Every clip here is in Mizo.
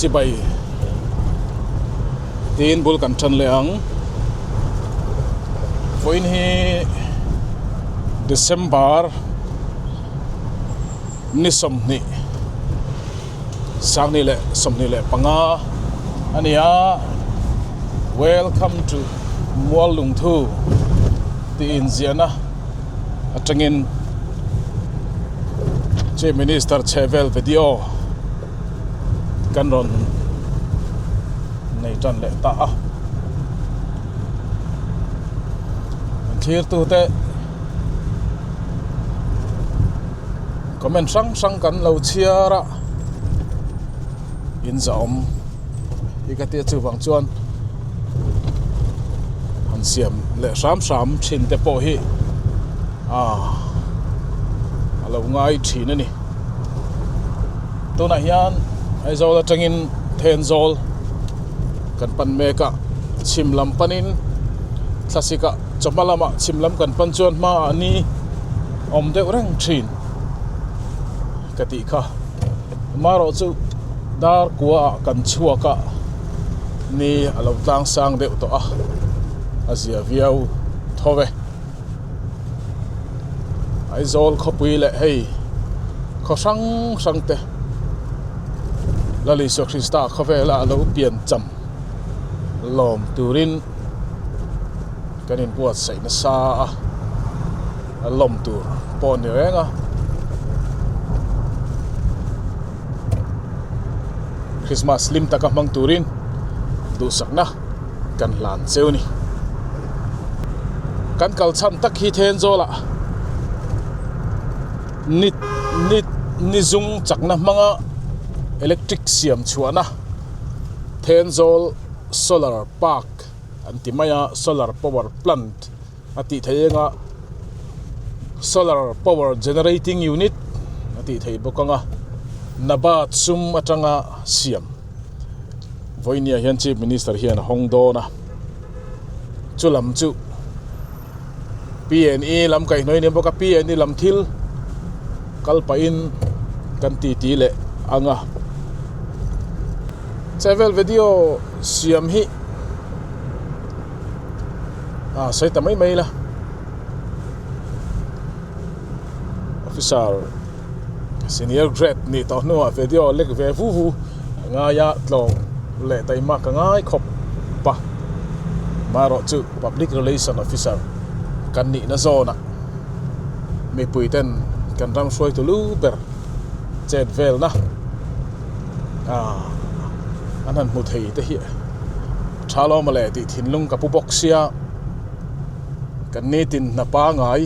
Chibai tiin bul kan tan leh ang. Vawiin hi December ni 20 2025 a ni a, Welcome to Muallungthu tih inziahna atangin Chief Minister chhehvel video kan rawn nei tan leh ta a. Thirtute comment hrang hrang kan lo chhiar a in zahawm hi ka tia chuvang chuan han siam leh hram hram thin te pawh hi ah a lo ngai thin a ni. Tunah hian Aizawl atangin Thenzawl kan pan mek a, chhim lam panin thlasik ah chawhma lamah chhim lam kan pan chuan hmaah ni awm deuh reng thin ka tih kha. Amaherawhchu dar kua ah kan chhuak a, ni a lo tlang sang deuh tawh a, a zia viau tho ve. Aizawl khawpui leh hei khaw hrang hrang te Lal Isua Krista khawvela a lo pian cham lawm turin kan inbuatsaih nasa a, a lawm tur pawh a ni reng a. Christmas hlim taka hmang turin duhsakna kan hlan cheu ni. Kan kal chhan tak hi Thenzawl ah ni ni ni zung chakna hmanga electric siam chhuahna Thenzawl solar park an ti mai a solar power plant a tih theih eng a solar power generating unit a tih theih bawk ang a Nabad sum atanga siam vawinia hian chief minister hian a hawng dawn a chu lam chu P and E lam kaihhnawih a ni bawk a P and E lam thil kal pahin kan titi leh ang a chhevel video siam hi. Ah sawi ta mai mai ila officer senior grade nih tawh hnuah video lek ve vu vu a ngai a tlawng leh taima ka ngai khawp a amaherawh chu public relation officer kan nihna zawnah mipui ten kan ram hruaitu lu ber chet velna ah an han hmu thei te hi. Tha lo mawle tih thinlung ka pu bawk sia, kan nitin hna pangai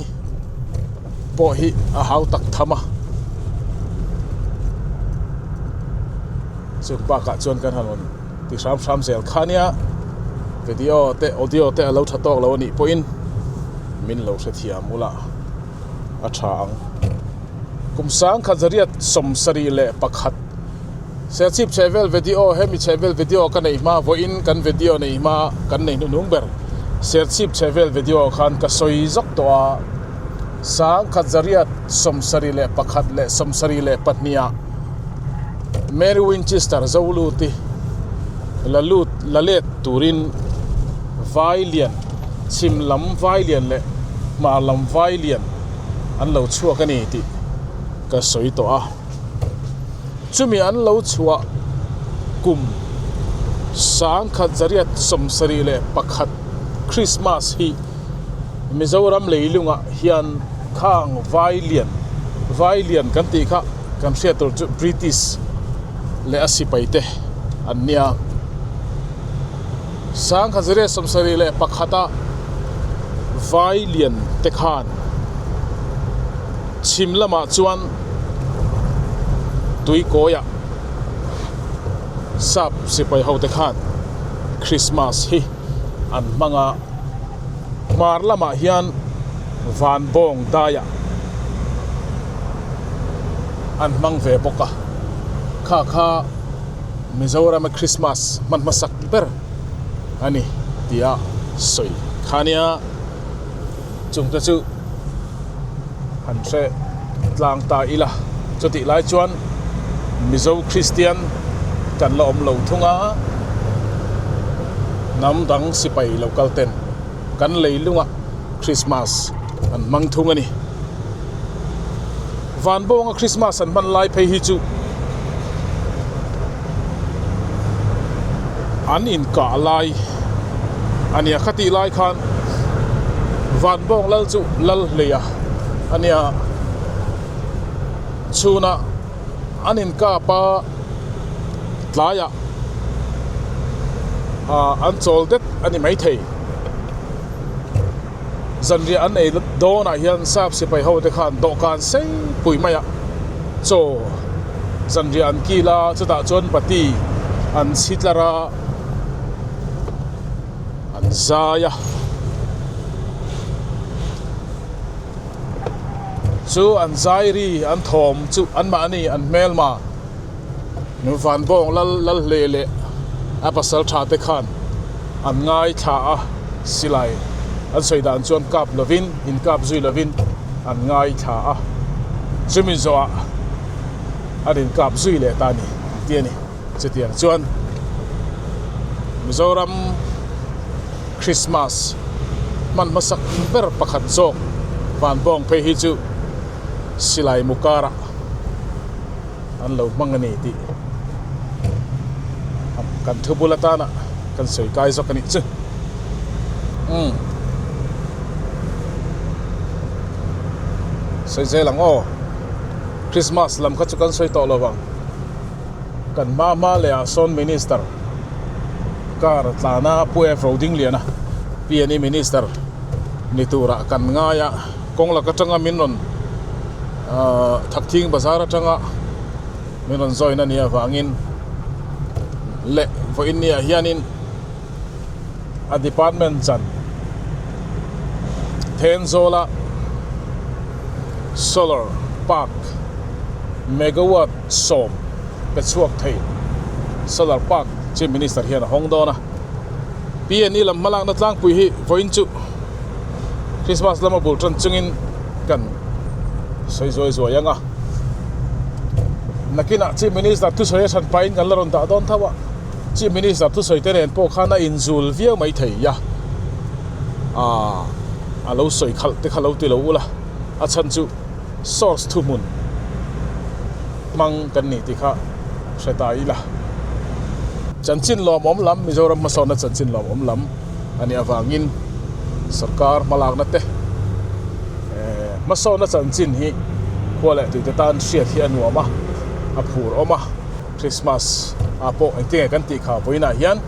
pawh hi a hau tak tham a, chung bakah chuan kan han rawn ti hram hram zel kha nia, video te audio te a lo tha tawk lo a nih pawhin min lo hrethiam ula a tha ang. Kum 1971. Serchhip chhehvel video hemi chhehvel video ka neih hma vawiin kan video neih hma kan nei hnuhnung ber Serchhip chhehvel video khan ka sawi zawk tawh a 1971 leh 72 ah Mary Winchester Zoluti la lut la let turin Vailian chhim lam Vailian leh hmar lam Vailian an lo chhuak a ni tih ka sawi tawh a. Chumi an lo chhuah kum 1971 Christmas hi Mizoram leilungah hian khang Vailian, Vailian kan tih kha kan hriat tur chu British leh a sipai te an nia. 1971 a Vailian te khan chhim lamah chuan tuikawiah sap sipai ho te khan Christmas hi an hmang a, hmar lamah hian van bawng daiah an hmang ve bawk a, kha kha Mizorama Christmas hman hmasak ber a ni tia sawi kha nia. Chungte chu han hre tlang ta ila. Chutih lai chuan Mizo Kristian kan la awm lo thung a, hnam dang sipai lo kal ten kan leilungah Krismas an hmang thung a ni. Vanbawnga Krismas an hman lai phei hi chu an inkah lai a nia. Khatih lai khan Vanbawng lal chu lal hleia a nia. Chhunah an inkap a, tlaiah an chawl det a ni maithei. Zanriah an ei dawnah hian sap sipai ho te khan dawhkan sei pui mai a, chaw zanriah an kil a, chutah chuan bati an chhi tlar a, an zai a. Chu an zai ri an thawm chu anmahni an hmelma Vanbawng lal lal hle leh a pasal tha te khan an ngaithla a, silai an sawi dan chuan kap lovin in kap zui lovin an ngaithla a, chumi zawhah an in kap zui leh ta a ni tih a ni. Chutiang chuan Mizoram Krismas hman hmasak ber pakhat zawk Vanbawng phei hi chu silai mu karah an lo hmang a ni tih kan thu bul atana kan sawi kai zawk a nih chu. Umm. Sawi zel ang aw. Krismas lam kha chu kan sawi tawh lo vang. Kan hma hma leh ah sawn minister car tlana Pu F Rodingliana PNE minister ni turah kan ngai a kawng lak atanga min rawn ahh Thakthing bazar atanga min rawn join a nih avangin leh vawiin ni ah hianin a department chan Thenzawla solar park megawatt 10 pe chhuak thei solar park chief minister hian a hawng dawn a PNE lam hmalakna tlangpui hi vawiin chu Christmas lama bul tan chungin kan sawi zuai zuai ang a nakinah chief minister thusawi a hran pahin kan la rawn dah dawn tho a chief minister thusawi te nen pawh khan a inzul viau mai thei a aaa a lo sawi khalh te kha lo ti lo ula a chhan chu. Source thuhmun hmang kan ni tih kha hre ta ila. Chanchin lawmawm lam, Mizoram hmasawnna chanchin lawmawm lam a nih avangin sorkar hmalakna te hmasawnna chanchin hi khua leh tuite tan hriat hi a nuam a, a phur awm a. Christmas ah pawh engtinge kan tih kha vawiinah hian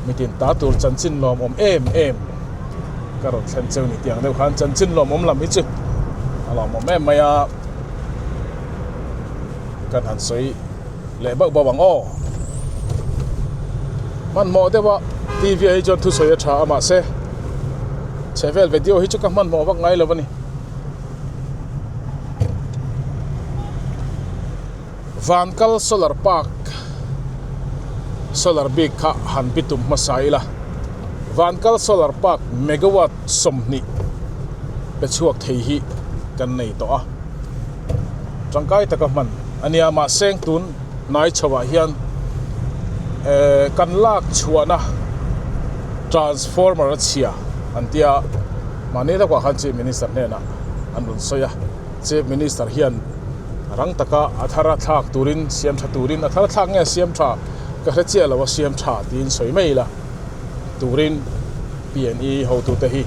mitin ta tur chanchin lawmawm em em. Ka rawn thlen cheu ni tih ang deuh khan chanchin lawmawm lam hi chu a lawmawm em mai a, kan han sawi leh bauh bauh ang aw. Hmanhmawh deuh a TV ah hi chuan thusawi a tha a mahse chhehvel video hi chu ka hmanhmawh vak ngai lo a ni. Vankal Solar Park Solar bik kha han bi tum hmasa ila. Vankal Solar Park megawatt 20 pe chhuak thei hi kan nei tawh a. Tangkai taka hman a nia mahse tun hnai chhoah hian eh kan lak chhuahna transformer a chhia an tia mahni takah khan Chief Minister hnenah an rawn sawi a. Chief Minister hian rang taka a thar a thlak turin siam tha turin a thar a thlak nge siam tha ka hre chiah lo a siam tha tiin sawi mai ila turin PNE hotute hi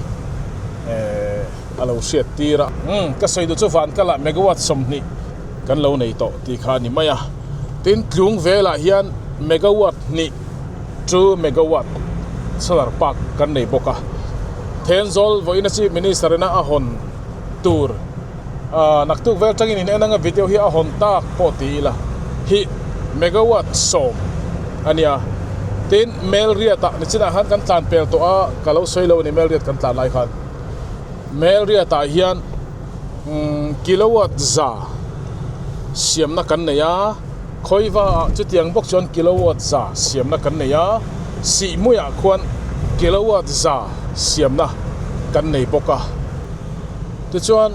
eh a lo hriat tir a. Umm ka sawi duh chu van kalah megawatt 20 kan lo nei tawh tih kha a ni mai a, tin tlung velah hian megawatt hnih 2 megawatt solar park kan nei bawk a, Thenzawl vawiina Chief Minister ina a hawn tur ah naktuk vel tangin in en anga video hi a hawn tak pawh ti ila hi megawatt 10 a nia tin Melriat ah nichinah khan kan tlan pel tawh a ka lo sawi lo a ni Melriat kan tlan lai khan Melriat ah hian umm kilowatt za siamna kan nei a khawiva ah chutiang bawk chuan kilowatt za siamna kan nei a Sihhmuiah khuan kilowatt za siamna kan nei bawk a. Tichuan,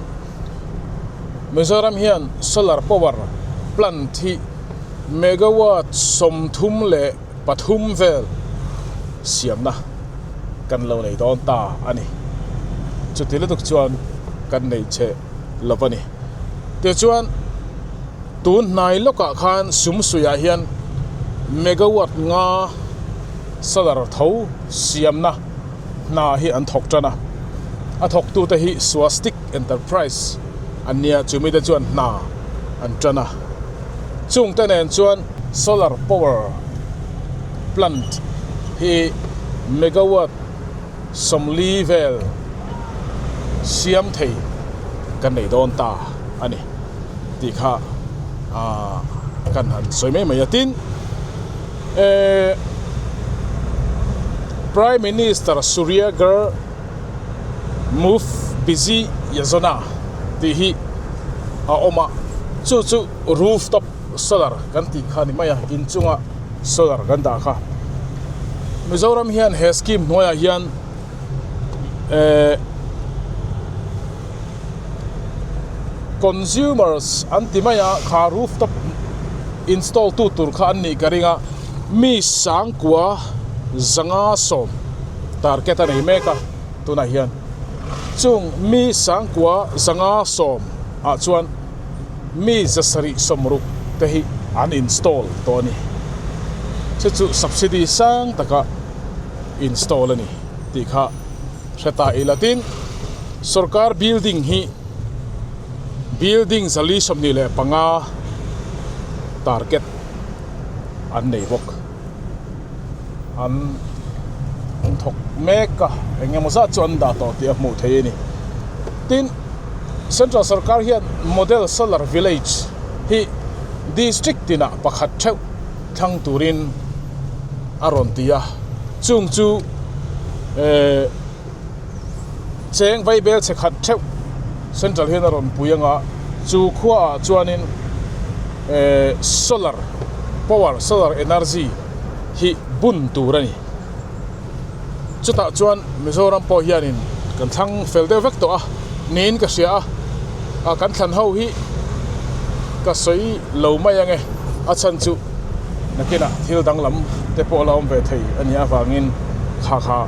Mizoram hian solar power plant hi Megawatt 33 vel siamna kan lo nei dawn ta a ni. Chuti lutuk chuan kan nei chhe lo a ni. Tichuan tun hnai lawkah khan Sumsuiah hian megawatt nga solar tho siamna hna hi an thawk tan a. A thawktute hi Swastik Enterprise an nia, chumite chuan hna an tan a. Chungte nen chuan solar power plant hi megawatt 40 vel siam thei kan nei dawn ta a ni tih kha ah kan han sawi mai mai a. Tin, eh Prime Minister Surya Ghar Muft Bijli Yojana tih hi a awm a, chu chu rooftop solar kan tih kha a ni mai a, inchunga solar kan dah kha. Mizoram hian he scheme hnuaiah hian eh consumers an ti mai a, kha rooftop install tu tur kha an nih ka ring a, mi sangkua 510 target a nei mek a tunah hian chung mi sangkua 510 ah chuan mi 760 te hi an install tawh a ni. Chu chu subsidy sang taka install a ni tih kha hre ta ila. Tin, sorkar building hi building 425 target an nei bawk. An thawk mek a, eng emaw zat chu an dah tawh tih a hmuh theih a ni. Tin, Central sorkar hian Model Solar Village hi District tinah pakhat theuh thlang turin a rawn ti a, chung chu eh cheng vaibel chhe khat theuh Central hian a rawn pui anga chu khuaah chuanin eh solar power solar energy hi bun tur a ni. Chutah chuan Mizoram pawh hianin kan thlang fel deuh vek tawh a niin ka hria a, ah kan thlan ho hi ka sawi lo mai ange a chhan chu nakinah thil danglam te pawh la awm ve thei a nih avangin kha kha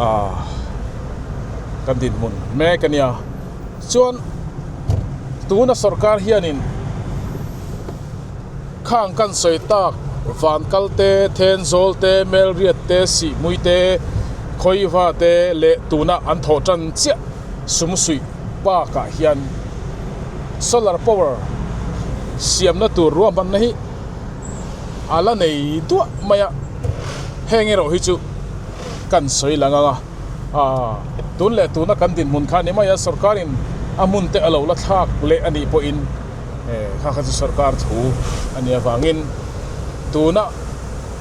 ah kan dinhmun mek a nia. Chuan tuna sorkar hianin Khang kan sawi tak, Vankal te, Thenzawl te, Melriat te, Sihhmui te, Khawiva te leh tuna an thawh tan chiah Sumsuih Park ah hian solar power siamna tur ruahmanna hi a la nei duah mai a, heng erawh hi chu kan sawi lang ang a, aaa tun leh tuna kan dinhmun kha ni mai a, sorkarin a hmun te a lo la thlak leh a nih pawhin. Kha kha chu sorkar thu a nih avangin tuna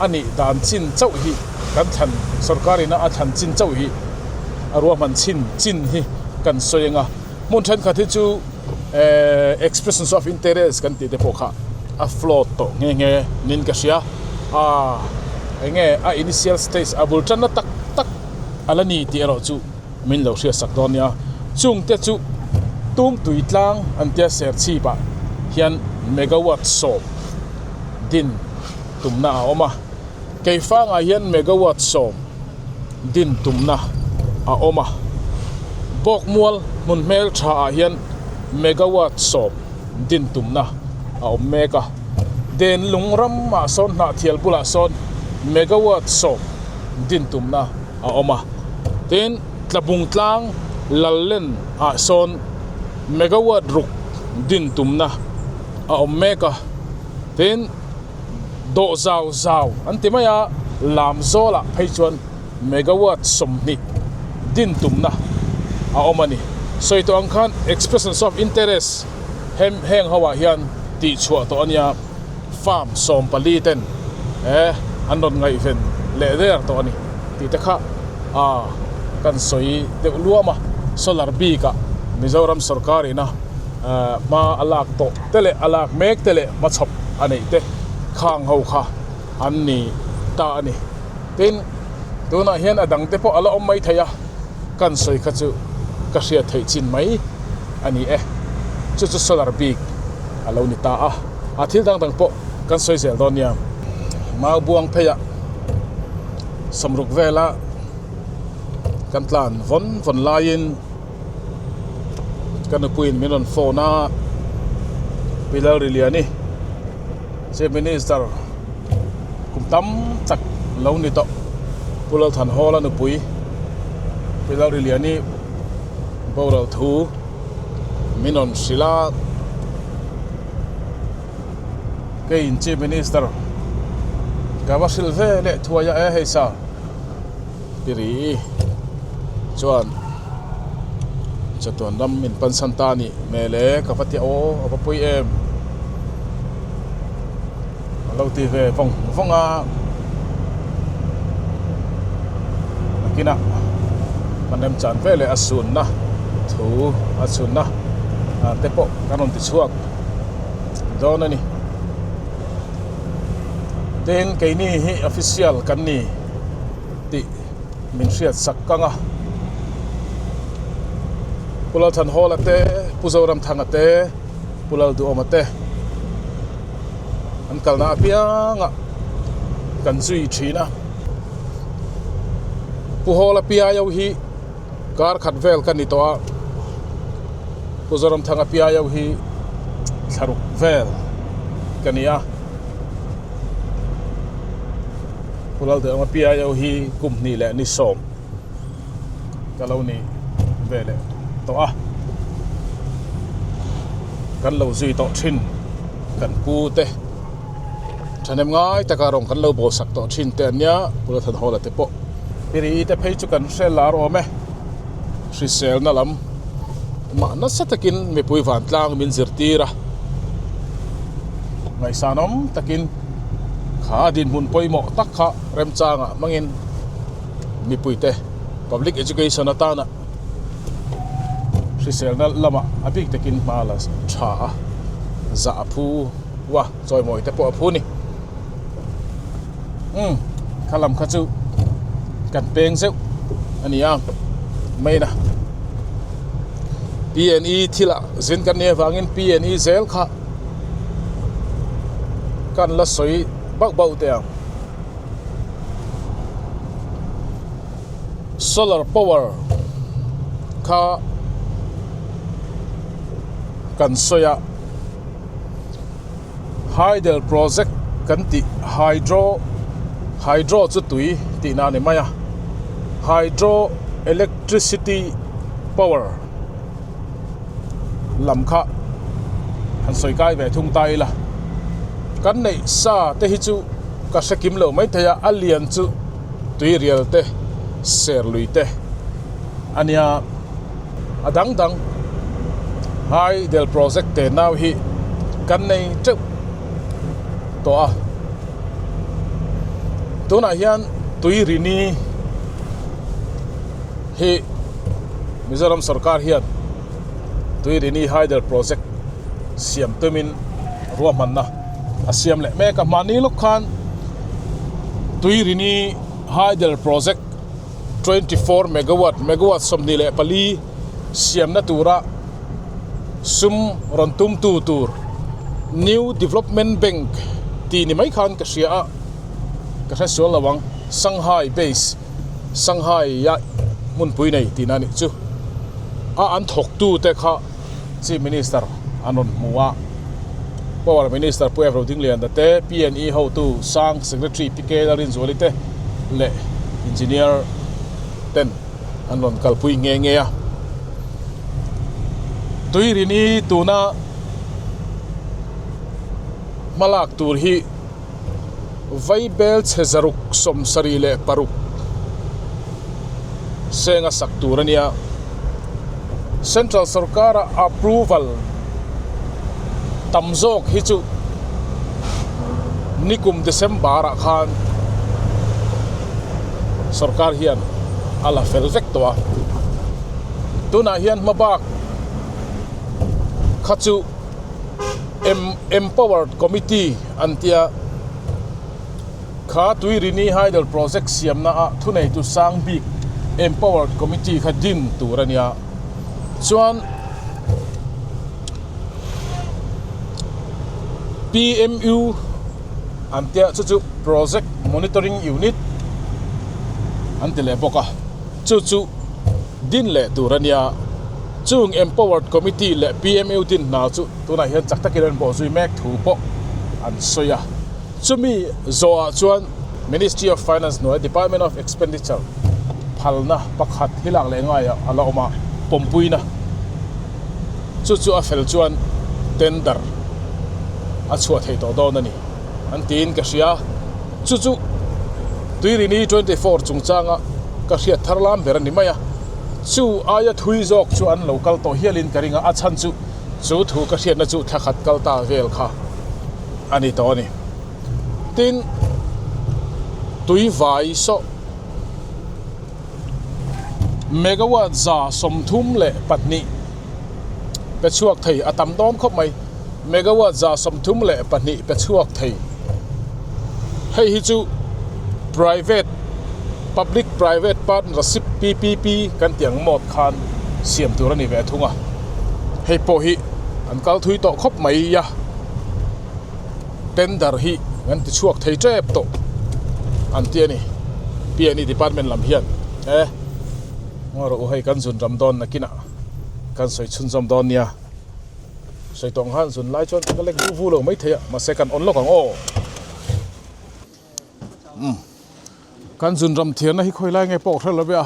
a nih dan chin chauh hi kan thlan sorkar ina a thlan chin chauh hi a ruahman chhin chin hi kan sawi ang a, hmun thenkhat hi chu ehh expressions of interest kan tih te pawh kha a float tawh nghe nghe niin ka hria a eng nge a initial stage a bul tanna tak tak a la ni tih erawh chu. Min lo hriatsak dawn nia. Chungte chu Tumtui tlang an tia Serchhip ah hian megawatt 10 din tumna a awm a. Keifangah hian megawatt 10 din tumna a awm a. Bawkmual hmun hmel tha ah hian megawatt 10 din tumna a awm mek a. Denlung ram ah sawn Hnahthial bulah sawn megawatt 10 din tumna a awm a, tin Tlabung tlang Lallen ah sawn megawatt ruk din tumna a awm mek a, tin dawh zau zau an ti mai a, lam zawlah phei chuan megawatt 20 din tumna a awm a ni. Sawi tawh ang khan expressions of interest hem heng ho ah hian tihchhuah tawh a nia. Farm 14 ten eh an rawn ngaihven leh der tawh a ni tih te kha ah kan sawi deuh luam a, solar bik ah Mizoram sorkar ina eh hma a lak tawh te leh a lak mek te leh hmachhawp a neih te khang ho kha an ni ta a ni. Tin, tunah hian a dang te pawh a la awm mai thei a, kan sawi kha chu ka hriat theih chin mai a ni e. Chu chu solar bik a lo ni ta a, a thil dang dang pawh. Kan sawi zel dawn nia. Mau buang pheiah samruk vela kan tlan vawn vawn laiin ka nupuiin min rawn phone a, Pi Lalriliani Chief Minister kum tam tak lo ni tawh Pu Lalthanhawla nupui Pi Lalriliani boral thu min rawn hrilh a. Keiin Chief Minister ka va hrilh ve leh thuai a e hei sa tiri chuan chatuan ram min pansan ta a nih hmel e ka va ti a aw a va pawi em a lo ti ve vawng vawng a nakinah kan remchan ve leh a sunna thu a chhunna te pawh kan rawn ti chhuak. dawn a ni. Tin, keini hi official kan ni tih min hriat sak kang a. Pu Lalthanhawla te, Pu Zoramthanga te, Pu Lalduhawma te an kalna apiangah kan zui thin a. Pu Hawla PIO hi Kar khat vel ka ni tawh a, Pu Zoramthanga PIO hi thlaruk vel ka ni a, Pu Lalduhawma PIO hi kum hnih leh ni sawm ka lo ni ve leh tawh a, kan lo zui tawh thin kan pu te thahnem ngai taka rawng kan lo bawlsak tawh thin te an nia, Pu Lalthanhawla te pawh. Ri te phei chu kan hre lar awm e, hriselna lam mah nasa takin mipui vantlang min zirtir a, ngaihsanawm takin kha dinhmun pawimawh tak kha remchangah hmangin mipuite public education atana hriselna lamah a bik takin hma la tha a, zah a phu a, chawimawi te pawh a phu a ni. Umm kha lam kha chu kan peng zeuh a ni a main a P and E thil ah zin kan nih avangin P and E zel kha kan la sawi bauh bauh teh ang solar power kha kan sawi a. Hydel project kan tih hydro hydro chu tui tihna a ni mai a hydro electricity power lam kha han sawi kai ve thung ta ila kan neih sa te hi chu ka hre kim lo maithei a a lian chu tui rial te ser lui te a nia. A dang dang Hydel project te nau hi kan nei teuh tawh a, tunah hian Tuirini hi Mizoram sorkar hian Tuirini Hydel project siam tumin ruahmanna a siam leh mek a, mahni lawk khan Tuirini Hydel project 24 megawatt, megawatt 24 siamna tura sum rawn tumtu tur New Development Bank tih ni mai khan ka hria a, ka hre sual lo ang, Shanghai base, Shanghai a hmunpui nei tihna a nih chu. A an thawktu te kha Chief Minister an rawn hmu a, Power Minister Pu Evro Dingliana te, PNE hotu Sang Secretary Pi K Lalrinzuali te leh Engineer ten an rawn kalpui nghe nghe a. Tuirini tuna hmalak tur hi Vaibel chhe zaruk 76 senga sak tur a nia. Central sorkara approval tam zawk hi chu nikum December ah khan sorkar hian a la fel vek tawh a. Tunah hian hmabak kha chu Empowered Committee an tia kha Tuirini Hydel Project siamna ah thuneitu sang bik Empowered Committee kha din tur a nia. Chuan PMU. an tia chu chu Project Monitoring Unit an ti leh bawk a, chu chu din leh tur a nia. Chung Empowered Committee leh PMU din hna chu tunah hian chak takin an bawhzui mek thu pawh an sawi a. Chumi zawhah chuan Ministry of Finance hnuaia Department of Expenditure phalna pakhat hi lak leh ngaiah a la awm a, pawmpuina chu chu a fel chuan tender a chhuah thei tawh dawn a ni an tiin ka hria. Chu chu Tuirini 24 chungchanga ka hriat thar lam ber a ni mai a, chu aia thui zawk chu an lo kal tawh hialin ka ring a, a chhan chu chu thu ka hriatna chu thla khat kal ta vel kha a ni tawh a ni. Tin, tuivai sawh megawatt 132 pe chhuak thei a tam dawn khawp mai. Megawatt 132 pe chhuak thei. Hei hi chu private public private partnership PPP kan tih ang mawt khan siam tur a ni ve thung a. Hei pawh hi an kal thui tawh khawp mai a. Tender hi an ti chhuak thei tep tawh an ti a ni. PNE department lam hian e ngaw rawh u hei kan zun ram dawn nakinah kan sawi chhunzawm dawn nia. Sawi tawng khan zun lai chuan ka lek vu vu lo mai thei a mahse kan on lawk ang aw. Umm kan zun ram thiarna hi khawi lai nge pawh ka hre lo ve a.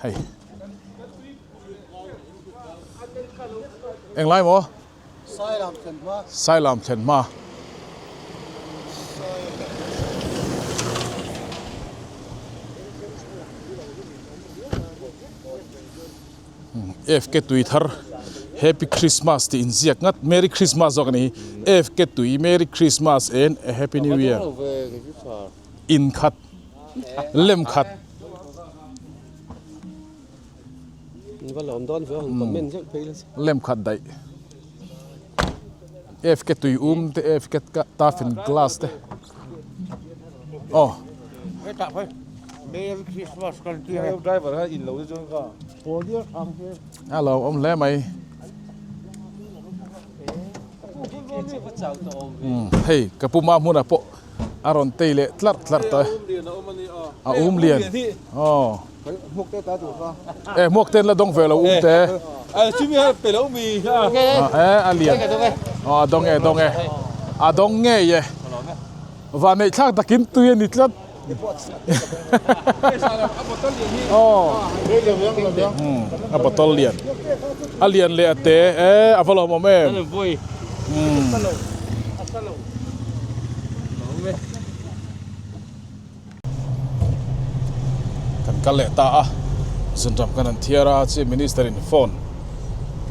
Hei. Englai maw? Sailam thlen hma. Sailam thlen hma. FK tui thar Happy Christmas tih inziak ngat Merry Christmas zawk a ni hi FK tui Merry Christmas and a Happy New Year inkhat lem khat. Lem khat daih FK tui um te FK tafin glass te aw. A lo awm hle mai. Hei ka pu ma hmunah pawh a rawn tei leh tlarh tlarh tawh e. A um lian. Aw. E hmuak ten la dawng ve lo um te. E a lian. Aw a dawng e dawng e. A dawng ngei e. Vanneih thlak takin tui a ni tlat. A bottle lian a lian leh a te e a va lawm awm em kan kal leh ta a zunram kan han thiar a chief minister in phone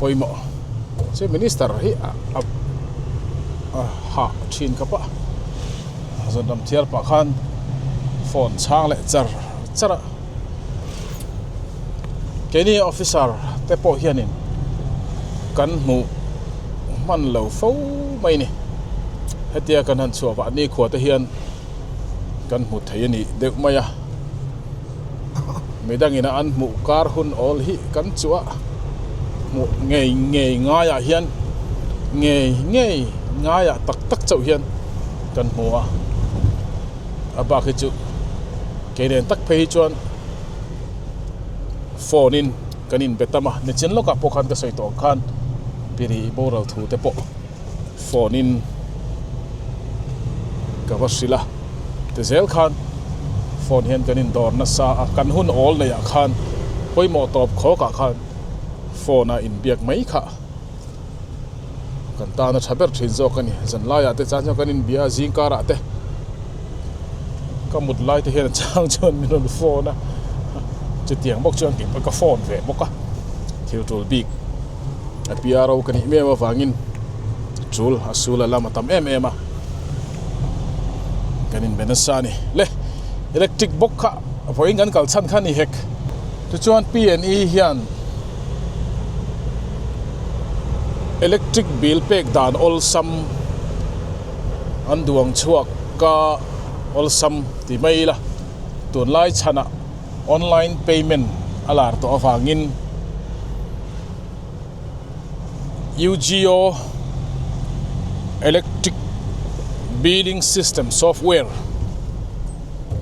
pawimawh chief minister hi a hah thin khawp a zunram thiar pah khan phone chhang leh char char a keini officer te pawh hianin kan hmuh hman lo fo mai a ni hetia kan han chhuah vah nikhua te hian. kan hmu thei a nih deuh mai a midangin a an hmuh kar hun awl hi kan chu a hmuh ngei ngei ngaiah hian ngei ngei ngaiah tak tak chauh hian kan hmu a a bak hi chu kei nen tak phei hi chuan phone in kan inbe tam a nichin lawkah pawh khan ka sawi tawh ang khan piri boral thu te pawh. Phone in ka va hrilh a ti zel khan phone hian kan indawr nasa a kan hun awl neih ah khan pawimawh tawp khawk ah khan phone a inbiak mai kha kan tan a tha ber thin zawk a ni zanlai ah te chuan kan inbia a zing kar ah te ka mut lai te hian a chang chuan min rawn phone a chutiang bawk chuan kei pawh ka phone ve bawk a thil tul bik. A PRO ka nih miau avangin chul a sul a lam a tam em em a kan inbe nasa a ni le electric bawk kha vawiin kan kal chhan kha a ni hek tichuan P&E hian electric bill pek dan awlsam an duang chhuak a awlsam ti mai ila tunlai chhanah. Online payment a lar tawh avangin UGO electric Billing System Software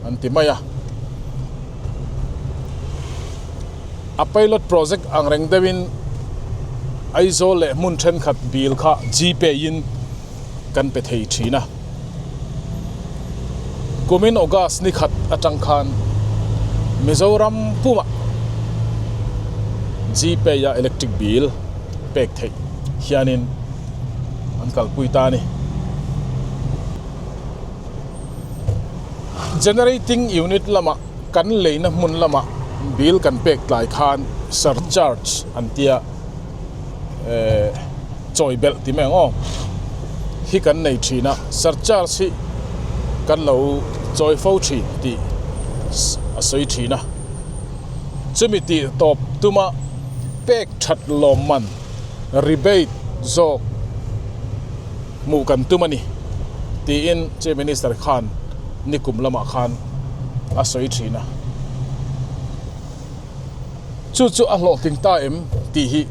an ti mai a. A pilot project ang reng deuhin Aizawl leh hmun thenkhat bill kha Gpay in kan pe thei thin a. Kumin August ni khat atang khan Mizoram pumah Gpay a electric bill pek theih hianin an kalpui ta a ni. Generating unit lamah kan leina hmun lamah bill kan pek tlai khan surcharge an tia eh chawi belh ti mai ang aw hi kan nei thin a surcharge hi kan lo chawi fo thin tih a sawi thin a chumi tih tawp tuma pek that lawm man rebate zawk hmuh kan tum a ni tiin Chief Minister khan nikum lamah khan a sawi thin a. Chu chu a hlawhtling ta em tih hi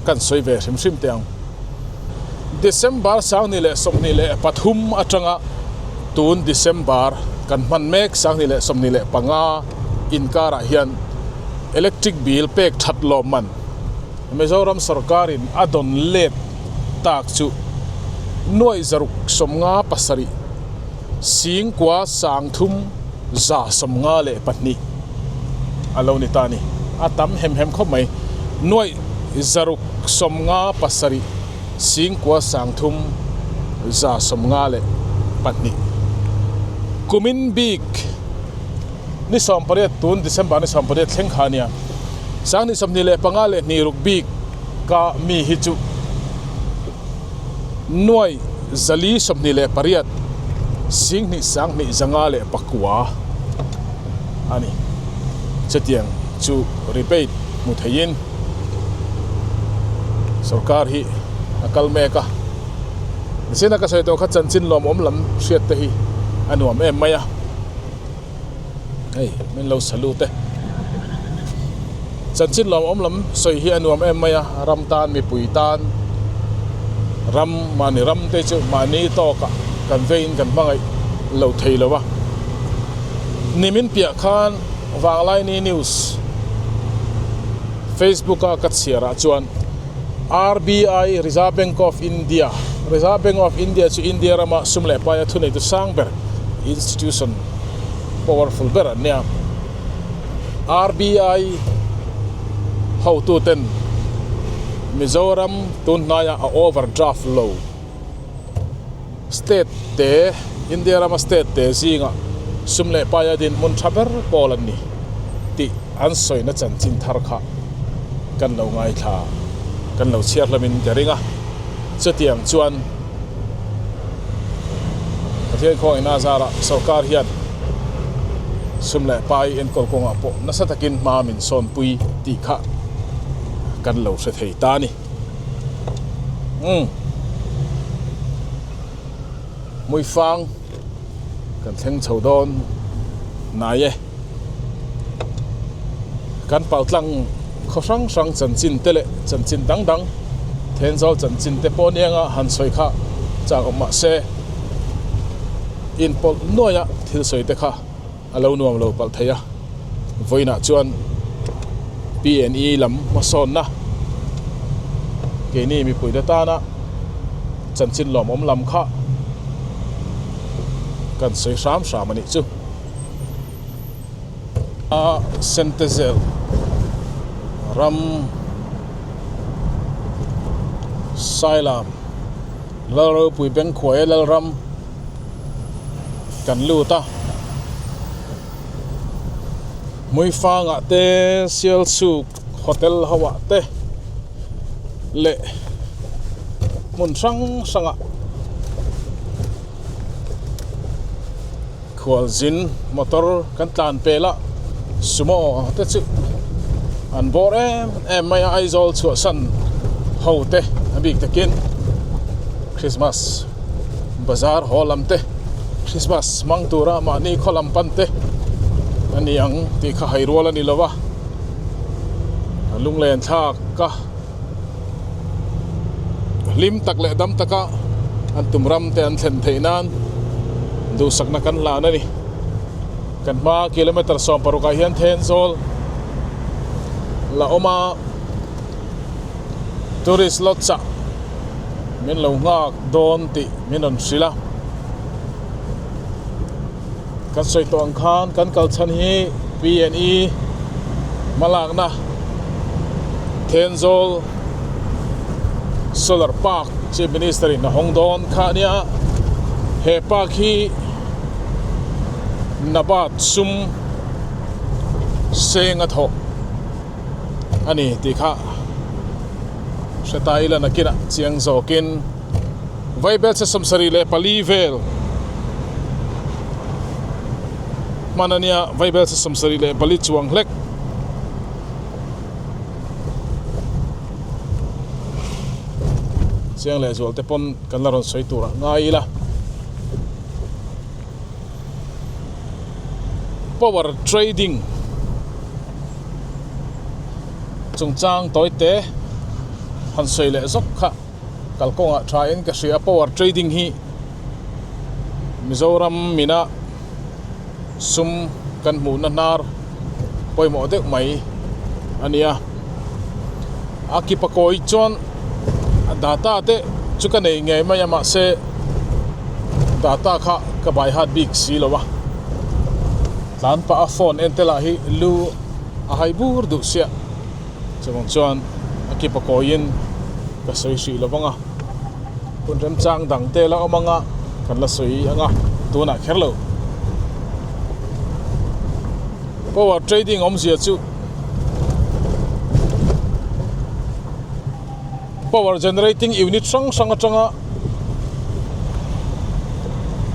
kan sawi ve hrim hrim teh ang. December 2023 atanga tun December kan hman mek 2025 inkarah hian electric bill pek that lawm man Mizoram sorkarin a dawn let tak chu nuaih zaruk 57 singkua sangthum 152 a lo ni ta a ni. A tam hem hem khawp mai. Nuaih 657 singkua 3 152. Kumin bik ni 18 tun December ni 18 thleng kha a nia. 2025 leh hnih ruk bik ka mi hi chu Nuaih 428 singhnih sanghnih 509 a ni. Chutiang chu rebate hmu theiin sorkar hi a kal mek a. Nichina ka sawi tawh kha chanchin lawmawm lam hriat te hi a nuam em mai a. Hei min lo salute e. Chanchin lawmawm lam sawi hi a nuam em mai a, ram tan mipui tan ram mahni ram te chu mahni tawkah kan veiin kan hmangaih lo thei lo a. Nimin piah khan Vanglaini News Facebook a ka chhiar ah chuan RBI, Reserve Bank of India, Reserve Bank of India chu India rama sum leh paia thuneitu sang ber institution powerful ber an nia. RBI hotuten Mizoram tun hnaiah a overdraft lo state te India rama state te zingah sum leh paia dinhmun tha ber pawl an ni tih an sawina chanchin thar kha kan lo ngaithla kan lo chhiar hlamin ka ring a chutiang chuan Pathian khawngaihna zarah sorkar hian sum leh pai enkawl kawngah pawh nasa takin hma min sawnpui tih kha kan lo hre thei ta a ni. Umm Hmuifang kan thleng chho dawn nai e. Kan paltlang khaw hrang hrang chanchin te leh chanchin dang dang Thenzawl chanchin te pawh anianga han sawi kha chak awm mah se inpawlh nuaia thil sawi te kha a lo nuam lo palh thei a. Vawiinah chuan PNE lam hmasawnna keini mipuite tana chanchin lawmawm lam kha kan sawi hram hram a nih chu. A Sentezel ram Sailam Lalropui Bengkhuaia Lalram kan lut a Hmuifangah te Sialsuk hotel ho ah te leh hmun hrang hrangah Khualzin motor kan tlan pel a, sumo te chu an bawr em em mai a, Aizawl chhuahsan ho te a bik takin Christmas bazar haw lam te Christmas hmang tura mahni khaw lam pan te a ni ang tih kha hai rual a ni lo va, a lunglen thlak a, hlim tak leh dam taka. An tum ram te an thlen theih nan duhsakna kan hlan a ni. Kan hma kilometer 16 ah hian Thenzawl la awm a, tourist lodge ah min lo nghak dawn tih min rawn hrilh a. Kan sawi tawh ang khan kan kal chhan hi P&E hmalakna Thenzawl Solar Park Chief Minister in a hawng dawn kha a nia. He park hi Nabat sum seng a thawh a ni tih kha hre ta ila nakinah chiang zawkin Vaibelchhe 74 vel hman a nia, Vaibelchhe 74 chuang hlek. Chiang leh zual te pawn kan la rawn sawi tur ah ngai ila. Power trading chungchang tawi te han sawi leh zawk kha kalkawngah tha in ka hria power trading hi Mizoram mina sum kan hmuhna hnar pawimawh deuh mai a ni a. A kipa kawi chuan data te chu ka nei ngei mai a mahse data kha ka bai hat bik si lo a tlan pah a phone en te lah hi lu a hai bur duh sia chuvang chuan a kipa kawiin ka sawi hrih lo vang a hun remchang dang te la awm anga kan la sawi anga tunah kher lo power trading awmzia chu. Power generating unit hrang hrang atanga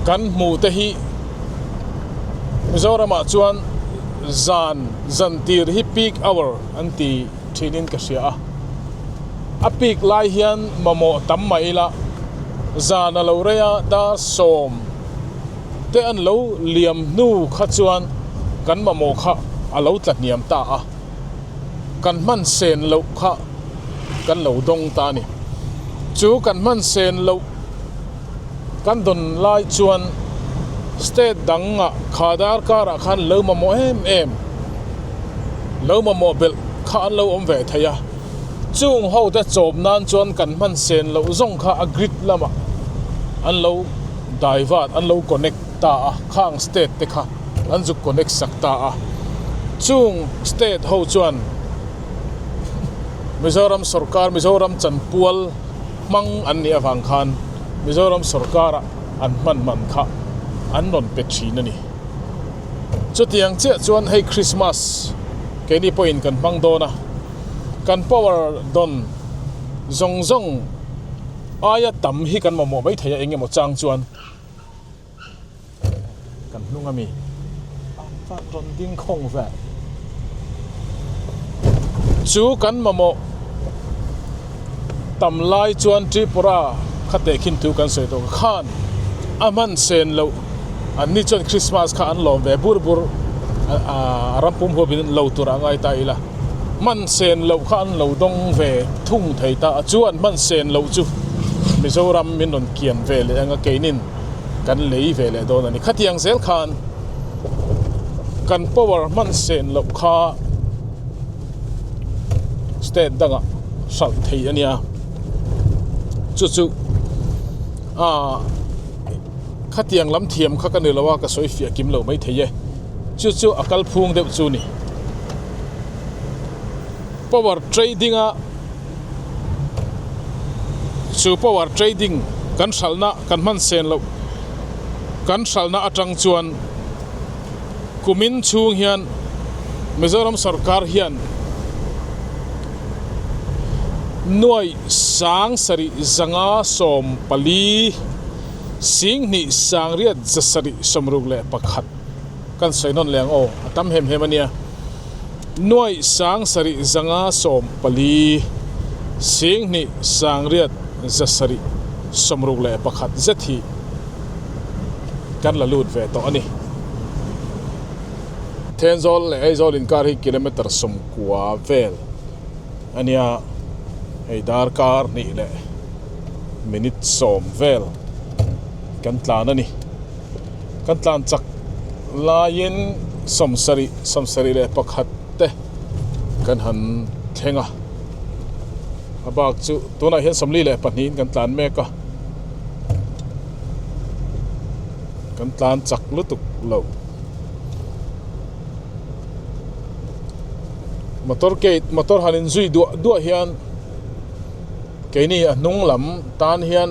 kan hmuh te hi Mizoramah chuan zan zan tir hi peak hour an ti thinin ka hria a, a peak lai hian mamawh tam mah ila zan a lo rei a dar sawm te an lo liam hnu kha chuan kan mamawh kha a lo tla hniam ta a, kan hman sen loh kha kan lo dawng ta a ni. Chu kan hman sen loh kan dawn lai chuan state dangah kha darkarah khan lo mamawh em em, lo mamawh belh kha an lo awm ve thei a, chung ho te chawp nan chuan kan hman sen loh zawng kha a grid lamah an lo. Divert an lo connect ta a, khang state te kha an zuk connect sak ta a, chung state ho chuan Mizoram sorkar, Mizoram chanpual hmang an nih avang khan Mizoram sorkara an hman man kha an rawn pe thin a ni. Chutiang chiah chuan hei Christmas keini pawhin kan hmang dawn a, kan power dawn zawng zawng, Aia tam hi kan mamawh mai thei a eng emaw chang chuan kan hnung ami a chuan rawn ding khawng vel chu kan mamawh tam lai chuan Tripura kha tehkhin thu kan sawi tawh khan a hman sen loh an ni chuan Christmas kha an lawm ve bur bur a ram pum huapin lo tur a ngai ta ila. Hman sen loh kha an lo dawng ve thung thei ta a, chuan hman sen loh chu Mizoram min rawn kian ve leh anga keinin kan lei ve leh dawn a ni. Khatiang zel khan kan power hman sen loh kha state dangah hralh thei a nia, chu chu aaa khatiang lam thiam kha ka ni lo a, ka sawi fiah kim lo maithei e. Chu chu a kalphung deuh chu ni. Power trading a chu power trading kan hralhna kan hman sen loh kan hralhna atang chuan kumin chhung hian Mizoram sorkar hian nuai sang sarih zanga 14 2 8 761 kan sawi nawn leh ang aw, a tam hem hem a nia. Nuaih sang sarih zanga 14 2 8 761 zet hi kan la lut ve tawh a ni. Thenzawl leh Aizawl inkar hi kilometer 90 vel a nia, hei darkar hnih leh minute 10 vel. kan tlan a ni. Kan tlan chak laiin sawmsarih sawmsarih leh pakhat te kan han thleng a, a bak chu tunah hian 42 in kan tlan mek a, kan tlan chak lutuk lo. Motor gate motor han inzui duah duah hian keini a hnung lam tan hian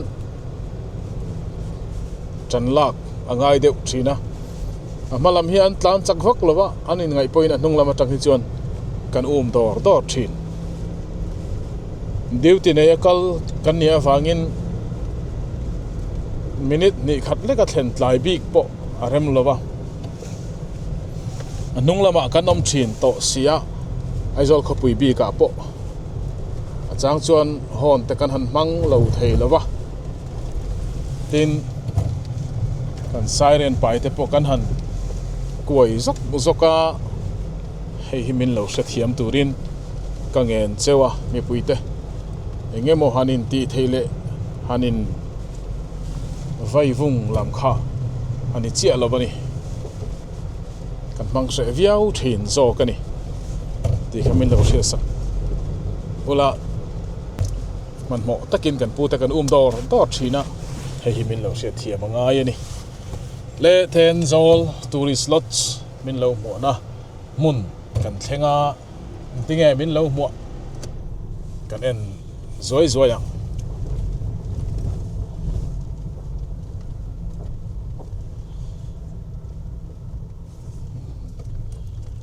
tan lak a ngai deuh thin a a hma lam hi an tlan chak vak lo va an inngaih pawhin a hnung lam atang hi chuan kan um dawr dawr thin duty nei a kal kan nih avangin minute hnih khat lek a thlen tlai bik pawh a rem lo va a hnung lamah kan awm thin tawh si a Aizawl khawpui bikah pawh a chang chuan hawn te kan han hmang lo thei lo va tin kan siren pai te pawh kan han kuai zawk zawk a hei hi min lo hrethiam turin ka ngen cheu a mipui te eng emaw han in tih theih leh han in vai vung lam kha a ni chiah lo a ni. Kan hmang hreh viau thin zawk a ni tih kha min lo hriat sak ula hmanhmawh takin kan pute kan um dawr dawr thin a hei hi min lo hriat thiam a ngai a ni le Thenzawl tourist lodge min lo hmuahna hmun kan thleng a engtinge min lo hmuah kan en zuai zuai ang.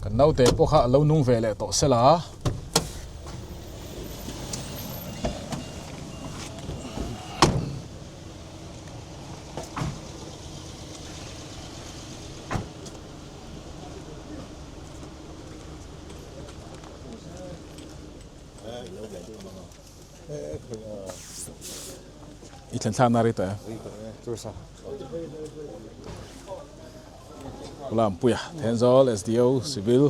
Kan naute pawh kha a lo nung ve leh tawh sela. I thlen thlakna rei tawh em? Lampuia Thenzawl SDO Civil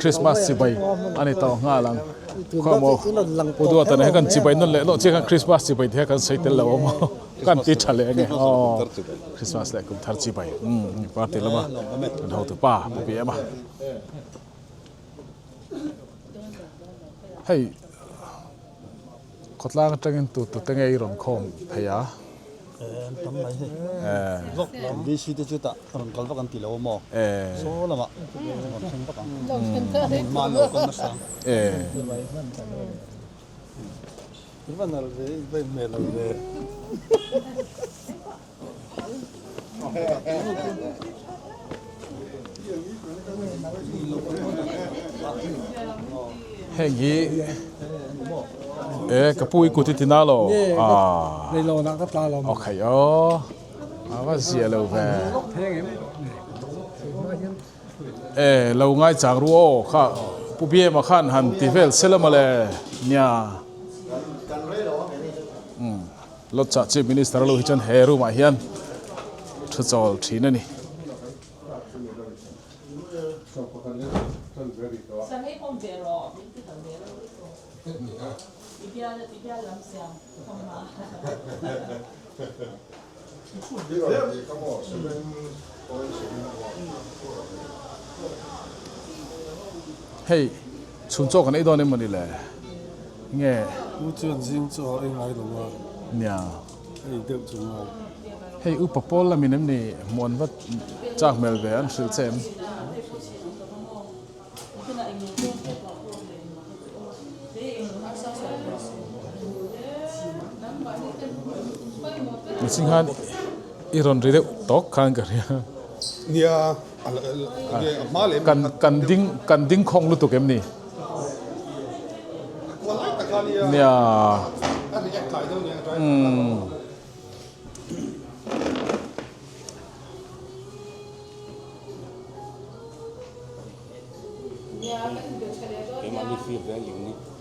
Christmas chibai a ni tawh nghal ang khawmaw Pu Duata nen hian kan chibai nawn leh lawh chiah khan Christmas chibai te kan sawi tel lo awm aw kan ti tha leh ange aw Christmas leh kum thar chibai party lama kan hotu pa Pu Biama hei Khawtlang atangin tu tu te nge i rawn khawm thei a? An tam mai hei. Vlog lam VC te chu tah rawn kal vak an ti lo a maw? Saw lamah rawn thleng vak ang. Hmun man lo kal nasa. I va nal ve, i va inhmel lo ve. Heng hi e ka pu i kut i ti na lo a okay aw a va zia lo ve e lo ngai chang ru aw kha pu Biema khan han ti vel se la mawle nia. Lodge-ah Chief Minister lo hi chuan he room-ah hian thu chawl thin a ni. Hei chhun chaw kan ei dawn em mawni le? Nge? U chuan zing chaw a ei ngai lo a. Nia. Ei deuh chu ngai. Hei upa pawl lamin em ni hmuan vat chak hmel ve an hrilh che em? Mihring khan i rawn ri deuh tawk khan ka hria. Nia, a hma leh Kan kan ding kan ding khawng lutuk em ni? Nia.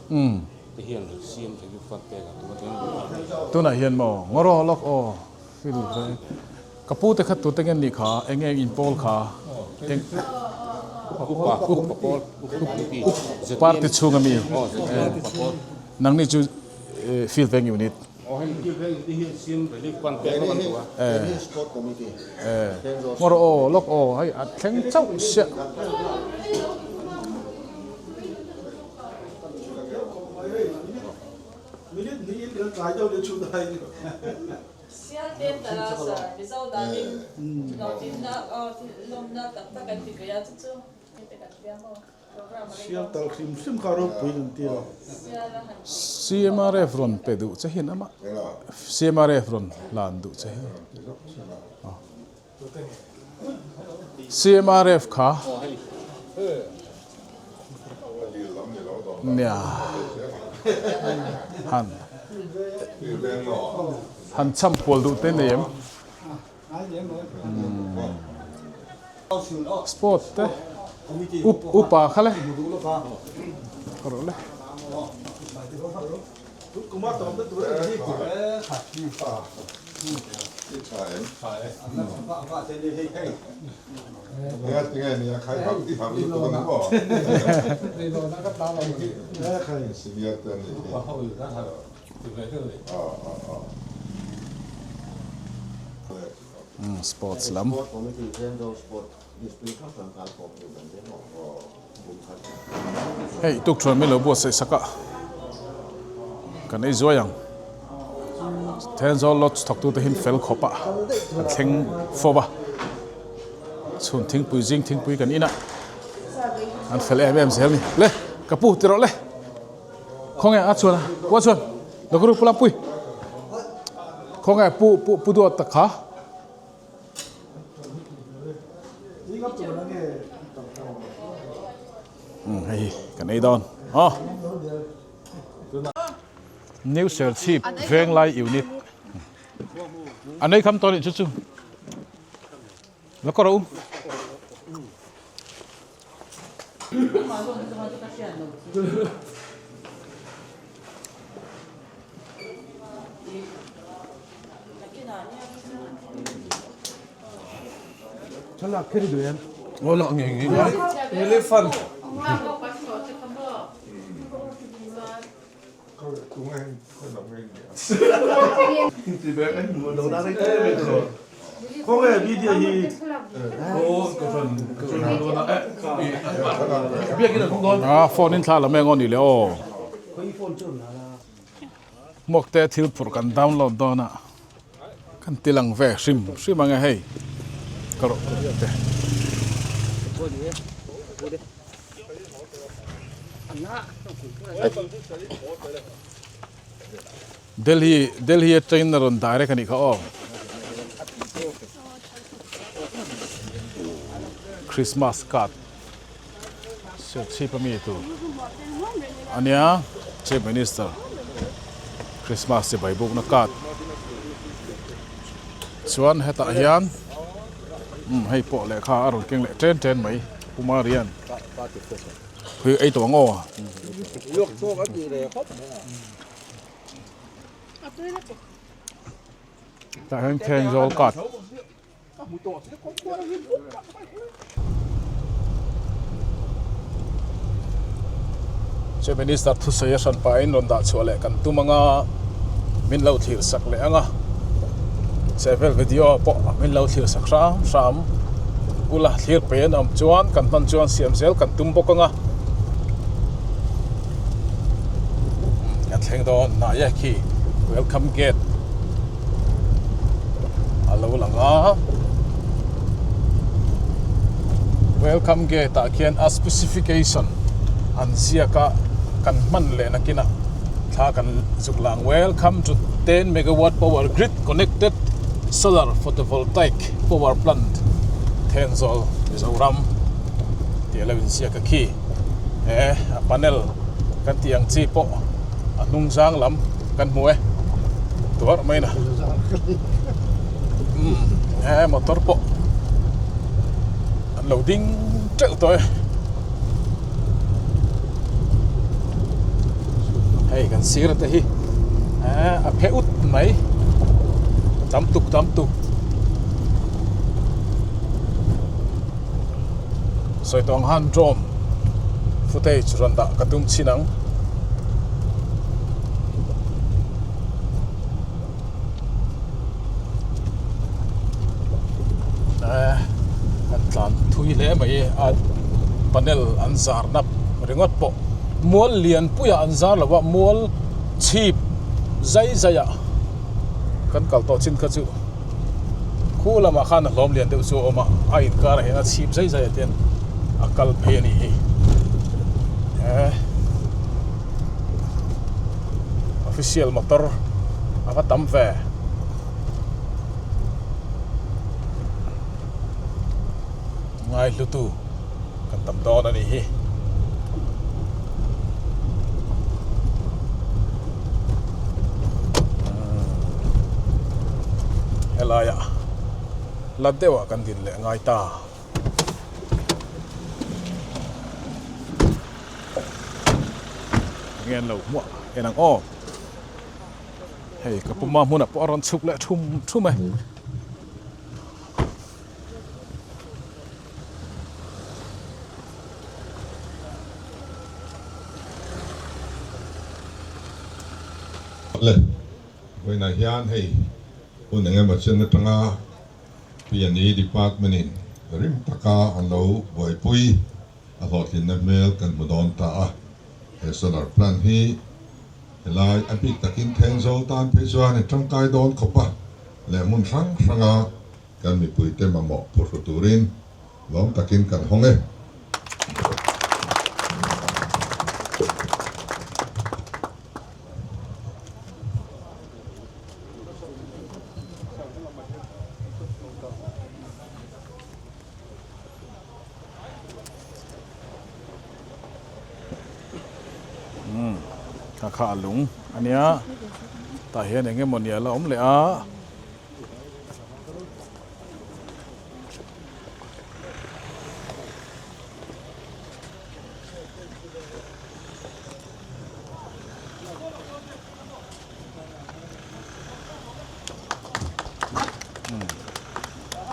Umm. Tunah hian maw ngawraw lawk aw field ve ka pu te kha tute nge nih kha eng eng in pawl kha eng party chhunga mi nangni chu field veng unit. Ngaw rawh aw lawk aw hei a thleng chauh siah. CMRF rawn pe duh che hian amah CMRF rawn hlan duh che hi CMRF kha nia han han cham kual duh te nei em Sport te up upa kha le ka rawh le. Sports lam. Hei tukṭhuan min lo buatsaih sak a, kan ei zuai ang. Thenzawl Lodge thawktute hi fel khawp a, kan thleng fawp a, chhun thingpui zing thingpui kan in a, an fel em em zel a ni. Le, ka pu ti rawh le. Khawnge a chuan a, pu a chuan Dokru pu Lampui. Khawnge pu pu pu duat tak kha. Um hei kan ei dawn. Oh. New Serchhip Venglai Unit. An ei kham tawh nih chu chu. La kawr a um. Elephant. A phone in thla lam eng aw ni le aw. Hmuak te thil phurh kan download dawn a kan ti lang ve hrim hrim ang e hei ka rawh te. Delhi Delhi atangin a rawn direct a nih kha aw. Christmas card Serchhip a mi tur a nia Chief Minister Christmas chibai bukna card chuan hetah hian umm hei pawh lehkha a rawn keng leh chen chen mai Pu Marian. Phui ei tawh ang aw. Tah hian Thenzawl card. Chief Minister thusawi a hran pahin rawn dah chhuah leh kan tum anga min lo thlir sak leh anga chehvel video pawh min lo thlir sak hram hram ula thlir pe an awm chuan kan hman chuan siam zel kan tum bawk anga kan thleng dawn hnai e khi welcome gate a lo lang a welcome gate ah khian a specification an ziak a kan hman leh nakinah thla kan zuk lang welcome to 10 megawatt power grid connected solar photovoltaic power plant Thenzawl Mizoram tih a lo inziak a khi he a panel kan tih ang chi pawh a hnung zang lam kan hmu e tuarh mai na umm he motor pawh an lo ding teuh tawh e hei kan sir te hi a phe ut mai tam tuk tam tuk sawi tawh ang han drone footage rawn dah ka tum chin ang. Ropui hle mai a panel an zar nap ringawt pawh mual lian puiah an zar lo a mual chhip zai zai ah kan kal tawh chin kha chu khu lamah khan a hlawm lian deuh chu a awm a a inkar ah hian a chhip zai zai ah te hian a kal phei a nih hi he official motor a va tam ve. Ngaihlutu kan tam dawn a nih hi. Helaiah la deuhah kan din leh ngai ta. Enge an lo hmuah en ang aw. Hei ka puma hmunah pawh a rawn chhuk leh thum thum e. Le, vawiinah hian hei hun engemaw chen atanga P&E Department in rim taka an lo buaipui a hlawhtlinna hmel kan hmu dawn ta a. He solar plant hi helai a bik takin Thenzawl tan phei chuan i tangkai dawn khawp a, leh hmun hrang hranga kan mipuite mamawh phuhru turin lawm takin kan hawng e. Kha kha a lung a nia tah hian eng emaw ni a la awm leh a.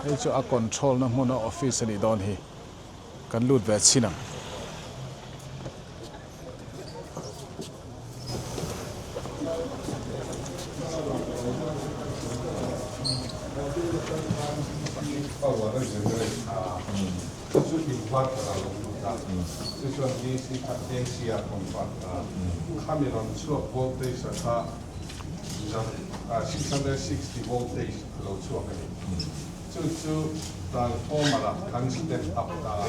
Hei chu a control na hmun a office a nih dawn hi kan lut ve chhin ang. Chu chu transformer ah kan step up ta a,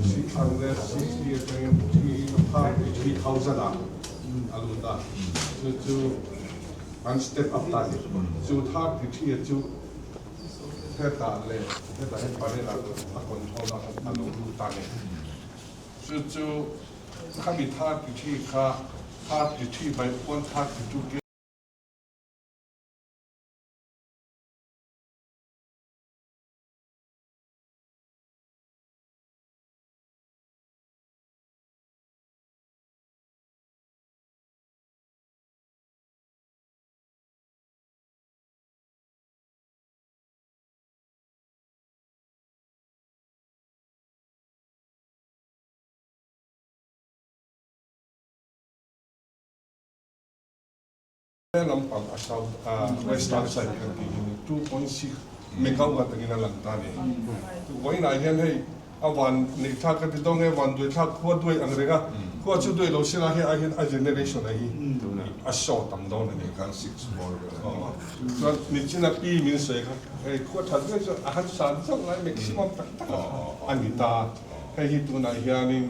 660 atangin 3000 ah a lut a, chu chu kan step up ta a ni. Chu 33 chu hetah leh hetah hian panel ah a control a a lo lut ta a ni. Chu chu khami 33 kha 33 by 132 Lampang a south a western side kan tih hi ni 2.6 megawatt angin a lang ta a ni. Vawiinah hian hei a van neih thlak ka ti dawn nge van duai thlak khua duai ang reng a, khua chu duai lo sela hei ai hian a generation a hi a show tam dawn a ni. Chuan nichina pi min sawi kha hei khua that viau chuan a han san zauh lai maximum tak tak a ni ta. Hei hi tunah hianin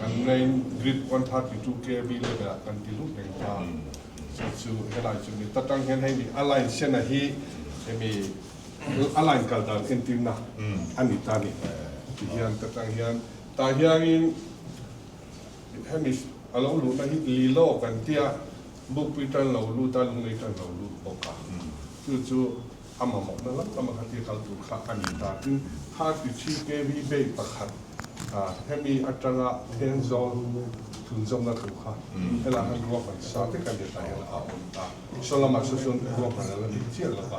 Kan main grid 132 kV level ah kan ti lut reng ta. Chu chu helai chu ni. Ta tang hian hei mi a line sen a hi hemi a line kal dan entirna a ni ta ni. Ti hian ta tang hian tah hianin hemi a lo luhna hi lilo kan tia bukpui tan lo lut a lunglei tan lo lut bawk a. Chu chu a mamawhna lam lam a kha tia kal tur kha a ni ta. Tin, 33 kV bay pakhat hemi atanga Thenzawl thunzawmna tur kha helai khan ruahman sa vek a ni ta hian a awm ta. Saw lamah saw chuan ruahman a la dik chiah lo va,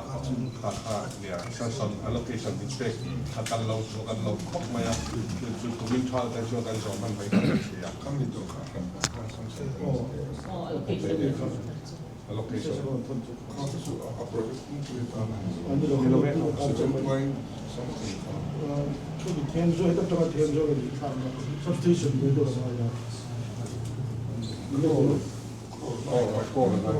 kha kha nia sanction allocation min pek kha kan lo kan lo khawp mai a, chu chu kumin thal te chuan kan zawh hman mai kan hria. A location kha te chu a project pumpui atan a ni lo e, 7 point something kha. Aw a call a ngai.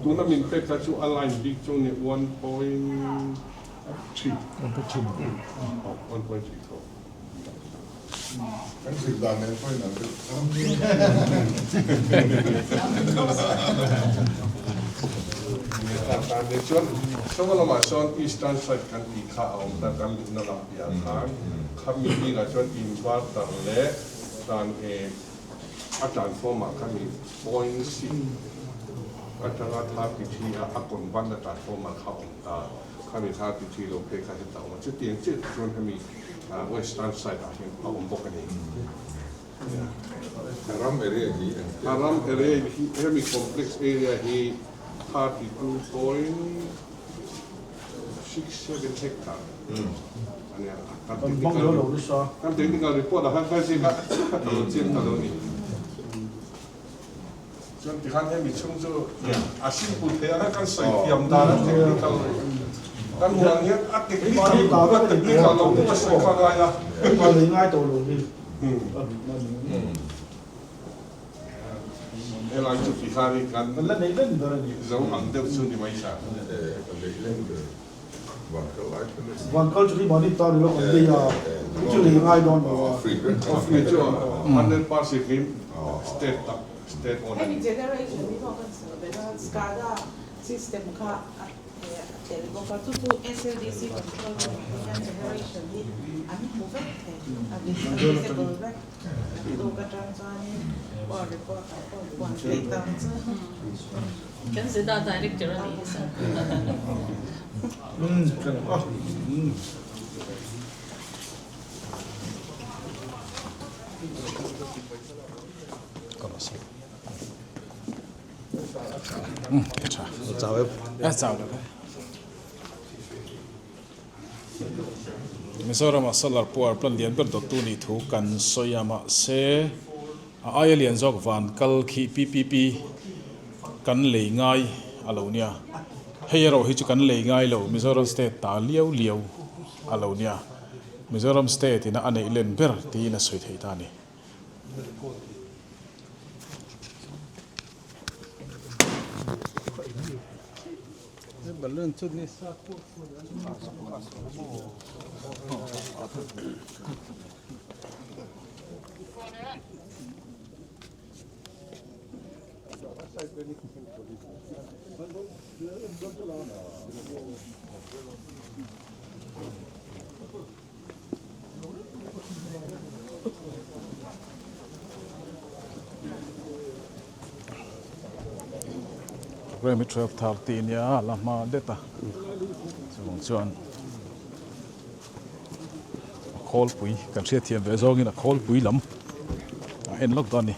Tuna min pek kha chu a line bik chu ni 1.3. 1.3 tho. Kan zir dan nen pawhin an deuh chang. Tan leh chuan Sawma lamah sawn Eastern side kan tih kha a awm ta, kan luhna lam piah khan khami bikah chuan inverter leh tan e a transformer kha ni point six atanga 33 a a convert na transformer kha a awm ta, khami 33 lo phei kha heta awm a, chutiang chiah chuan hemi Western side ah hian a awm bawk a ni. A ram area hi eng A ram area hi hemi complex area hi 32.67 hectare a nia. Kan technical kan technical report ah khan kan ziak a, ka lo chiang ta lo a ni. Chuan tikhan hemi chhung chu a simple thei ang a, kan sawi thiam dan a technical kan hmuh ang hian a technical a technical lo pawh a sawi kha ngai a. Helai chu tikhan hi kan zo ang deuh chu ni mai sa. Free chu 100% hi state tak. State owner. Hemi generation hi pawh kan sawi ve dawn a, SCADA system kha a tel bawk a, chu chu SLDC control room ah hian generation hi an hmu vek thei, a visible vek. Naktuk atang chuanin pawh report ah pawh puan theih tak chu. Kan Zeta director a nih hi sir. Mizoram-a solar power plant lian ber dawttu nih thu kan sawi a, mahse a aia lian zawk van kal khi PPP kan lei ngai a lo nia. Hei erawh hi chu kan lei ngai lo, Mizoram state ta liau liau a lo nia. Mizoram state ina a neih len ber tiin a sawi thei ta a ni. Program hi 12:30 nia a la hma det a chuvang chuan a khawlpui kan hriatthiam ve zawngin a khawlpui lam a en lawk dawn a ni.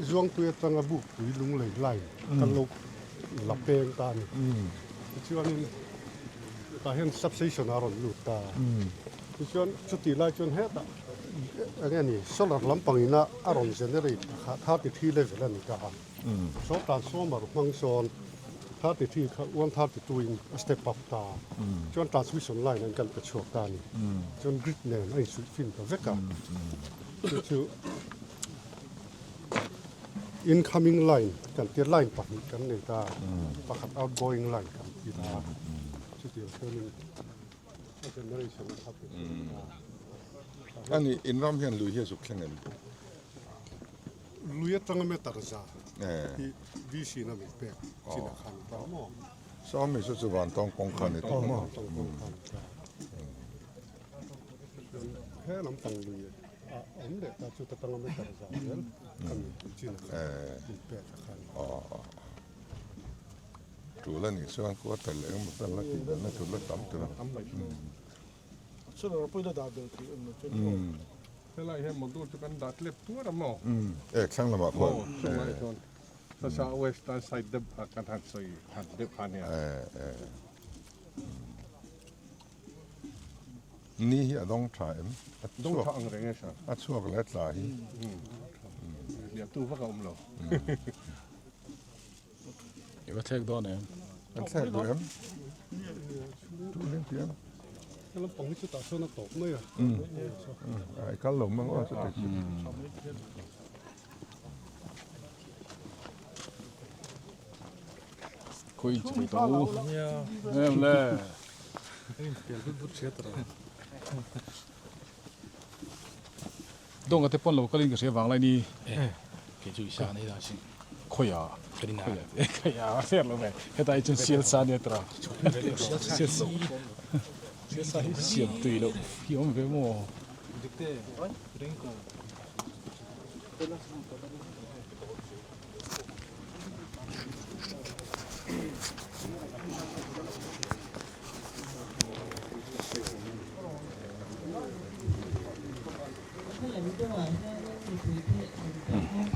Zuangtui atanga bukpui lunglei line kan lo la peng ta a ni. Tichuanin tah hian substation a rawn lut ta a. Tichuan chutih lai chuan hetah eng nge ni solar lampangina a rawn generate kha 33 level a ni ta a. Saw transformer hmang sawn 33 kha 132 in a step up ta a, chuan transmission line an kan pe chhuak ta a ni. Chuan grid nen a insuih fin ta vek a, chu chu incoming line kan tia line pahnih kan nei ta a, pakhat outgoing line kan ti ta a, chutiang chuanin a generation a kha pe chhuak ta a. A ni, in ram hian lui hi a zuk thleng em? Lui atanga meter za hi VC na min pek chin a khan ta maw? Sawmi chu chu vantawng kawng kha ni tawh maw? Vantawng kawng kha ni ta. He lampang lui a awm leh ta chu ta tanga meter za zel kha mi chin a khan min pek a khan. Tul a nih chuan quarter leh engemaw vel la tih belhna tur la tam tur a. Helai hian motor chu kan dah tlep tuar a maw? E thlang lamah khuan. Aw thlang lamah chuan. Sasa western side deuh kha kan han sawi han deuh kha nia. Ni hi a dawng tha em? A Dawng tha ang reng e sir. A chhuak leh a tla hi. Liahtu vak a awm lo. I va thlek dawn em? Kan thlek duh em? Tu ling ti em? Lampang hi chu tah chuan a tawp mai a. Ai kal lo mang aw chuti chu. Khawi in chhung tawh u. Em le. Dawng ka te pawn lo kalin ka hria vang lai ni. Kei chu i sa nei dan sin. Khawiah? Khawiah? Khawiah a fair lo ve. Hetah hi chuan sial sa nia tura. Sial sa. Sial sa hi siam tui loh hi awm ve maw?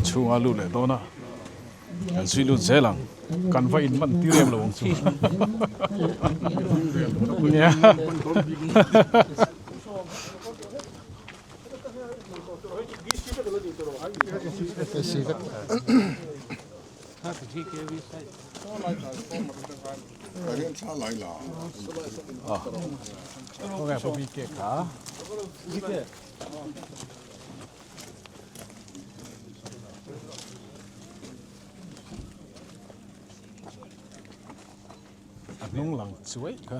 Chhunga lut leh dawn a, kan zui lut zel ang, kan va in man tir em lo ang chu. Nia. A hnung lang chuai kha.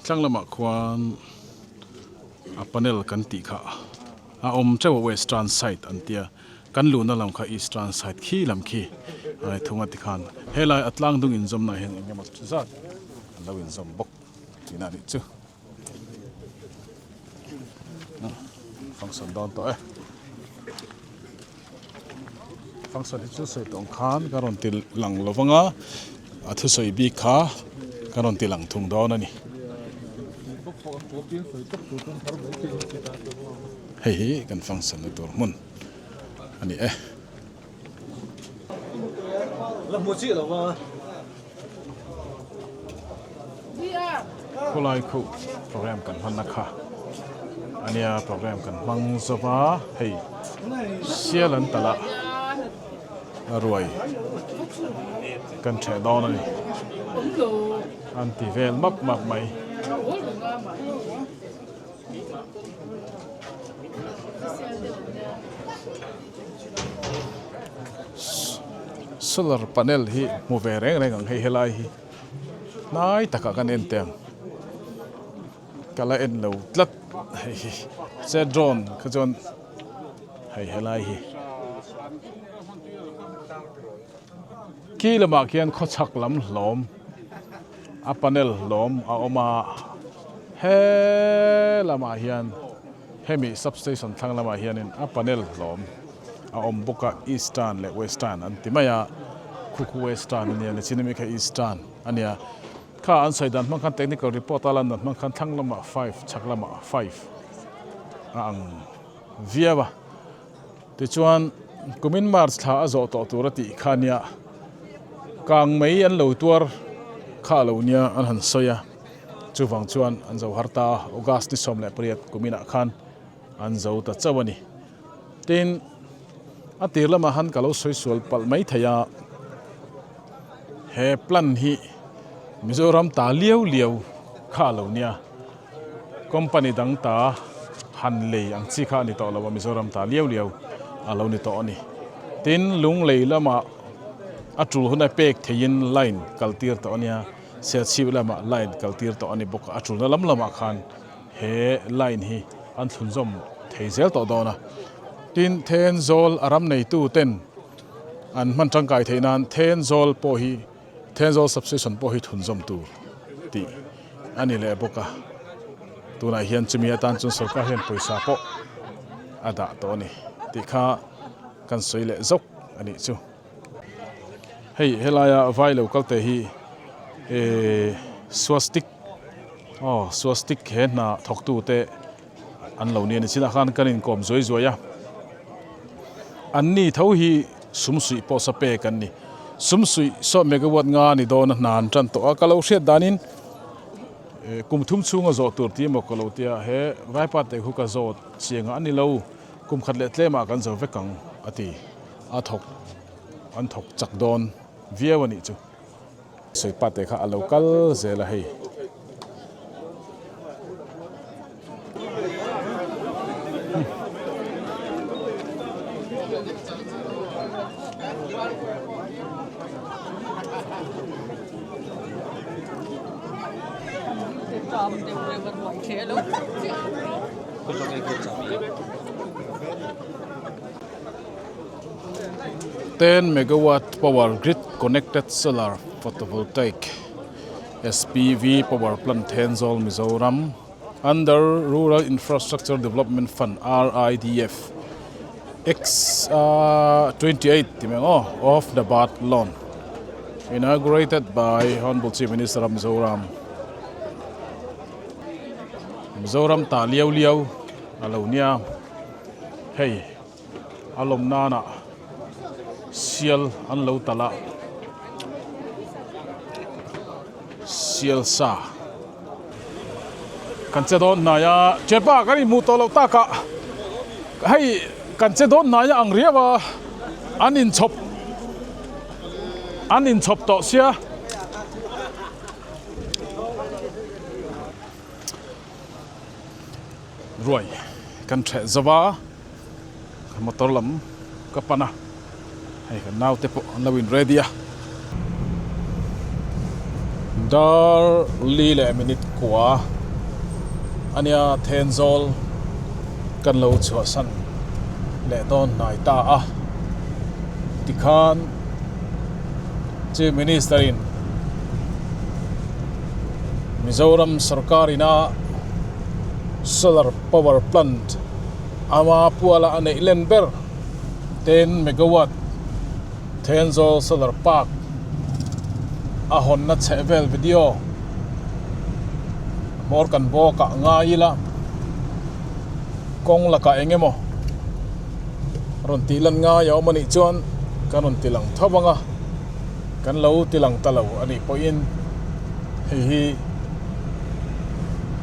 Tlang lamah khuan a panel kan tih kha a awm teuh a western side an tia. Kan luhna lam kha eastern side khi lam khi a ni thung a tikhan helai a tlang dung inzawmna ah hian eng emaw zat an lo inzawm bawk tihna a nih chu. Function dawn tawh e. Function hi chu sawi tawng khan ka rawn ti lang lo vang a, a thusawi bik kha ka rawn ti lang thung dawn a ni. Hei hi kan function na tur hmun a ni e. Khawlai khu program kan hmanna kha a nia program kan hmang zova hei sial an talh a ruai kan theh dawn a ni an ti vel map map mai. Solar panel hi hmu ve reng reng ang hei helai hi hnai takah kan en teh ang ka la en lo tlat hei hi che drone kha chuan hei helai hi khi lamah khian khawchhak lam hlawm. A panel hlawm a awm a, he lamah hian hemi substation thlang lamah hianin a panel hlawm a awm bawk a, eastern leh western an ti mai a, khu khu western a nia nichin ami kha eastern a nia, kha an sawi dan hmang khan technical report a lan dan hmang khan thlang lamah five chhak lamah five a ang viau a, tichuan kumin march thla a zawh tawh tur a tih kha a nia. Kang mai an lo tuar kha lo nia an han sawi a, chuvang chuan an zo har ta a, August ni 18 kuminah khan an zo ta chauh a ni. Tin, a tir lamah han ka lo sawi sual palh mai thei a, he plan hi Mizoram ta liau liau kha lo nia, company dang ta han lei ang chi kha a ni tawh lo a, Mizoram ta liau liau a lo ni tawh a ni. Tin, lunglei lamah a tul huna pek theihin line kal tir tawh a nia, Serchhip lamah line kal tir tawh a ni bawk a, a tulna lam lamah khan he line hi an thlunzawm thei zel tawh dawn a. Tin, Thenzawl a ram neitu ten an hman tangkai theih nan Thenzawl pawh hi Thenzawl substation pawh hi thlunzawm tur tih a ni leh bawk a. Tunah hian chumi atan chuan sorkar hian pawisa pawh a dah tawh a ni tih kha kan sawi leh zawk a nih chu. Hei helaia vai lo kal te hi ehh swastik aw swastik he hna thawk tu te an lo ni a ni chinah khan kan inkawm zuai zuai a an ni tho hi sum suih pawh sa pek an ni sum suih saw megawatt nga ni dawn a hna an tan tawh a ka lo hriat danin kum thum chhunga zawh tur tih emaw ka lo tia he vaipa te khu ka zawt chiang a a ni lo kum khat leh tlemah kan zo vek ang a ti a thawk an thawk chak dawn viau a nih chu. Sawipa te kha a lo kal zel a hei. 10 megawatt power grid connected solar photovoltaic SPV power plant Thenzawl Mizoram under Rural Infrastructure Development Fund RIDF X 28 tih mai ang aw of the bat loan inaugurated by Honourable Chief Minister of Mizoram Mizoram ta liau liau a lo nia hei. A lawm nana sial an lo talh a, sial sa kan che dawn hnai a, chepa kan inhmuh tawh loh tak a, hei kan che dawn hnai a ang riau a, an inchhawp an inchhawp tawh sia. Ruai kan ṭheh zo va, motor lam ka pan a, hei kan naute pawh an lo in ready a. Dar li leh minute kua a nia Thenzawl kan lo chhuahsan leh dawn hnai ta a, tikhan Chief Minister in Mizoram sarkar ina solar power plant ama puala a neih len ber 10 megawatt Thenzawl solar park a hawnna chheh vel video hmawr kan bawk ah ngai ila kawng lakah eng emaw rawn tih lan ngai a awm a nih chuan kan rawn ti lang tho ang a kan lo ti lang ta lo a nih pawhin hei hi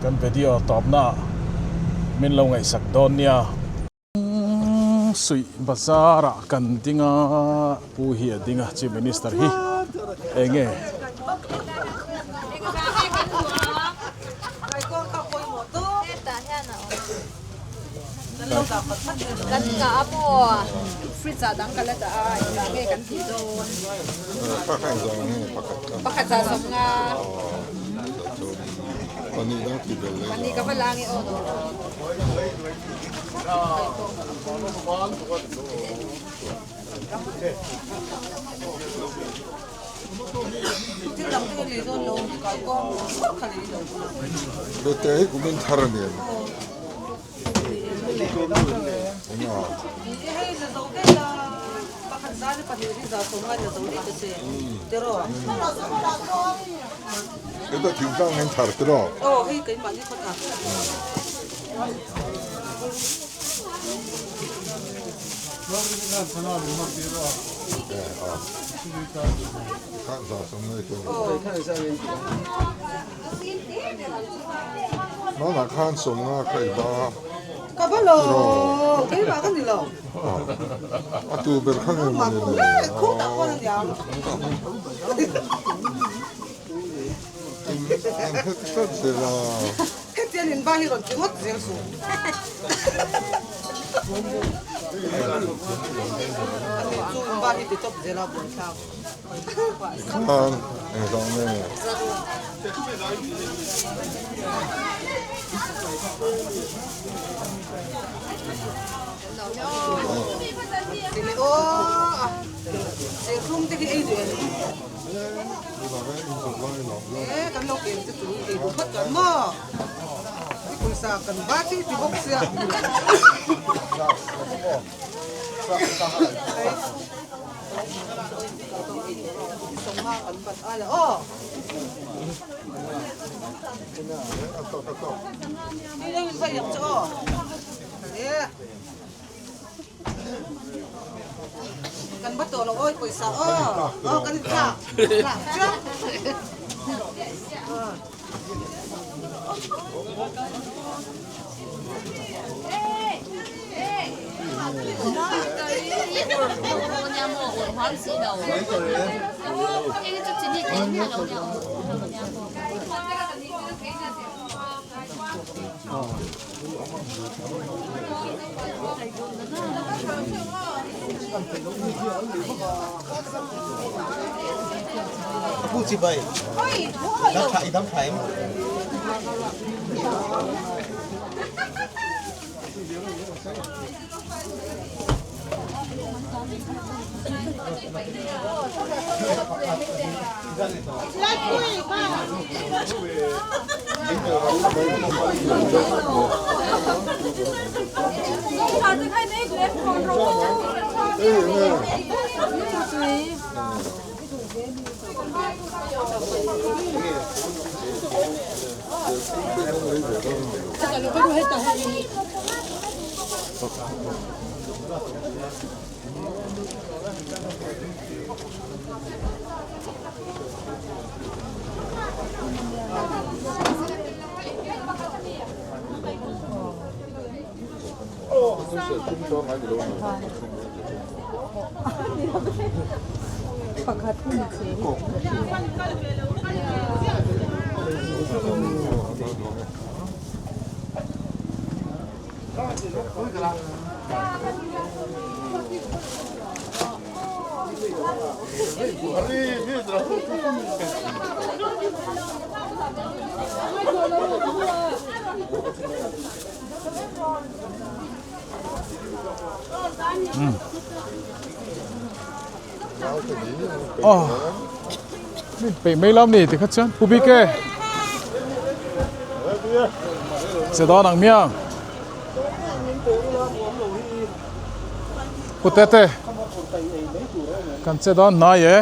kan video tawpna ah min lo ngaihsak dawn nia. Suih bazar ah kan ding a pu hi a ding a chief minister hi eng nge. Kan kah a maw fridge ah dang ka la dah a engah nge kan tih dawn pakhat zah sawm nga pahnih ka va la ange aw Ka va lo, keimah ka ni lo. A tu ber kha nge maw ni le? Khutah pawh a niang. An het tlat zel a. Hetiang in ba hi rawn ti ngawt zel suh. Ani chu in ba hi ti tawp zel a buaithlak. Khan engzah nge? Pawisa kan ba chi ti bawk sia. Sangha kan bat a la aw. Ni deuh in va iang chu aw. Kan va tawh lo awi pawisa aw aw kan in thlak thlak chiang. Peih mai lam ni tikha chuan Pu Bike che dawn ang miang Pu Tete kan che dawn hnai e.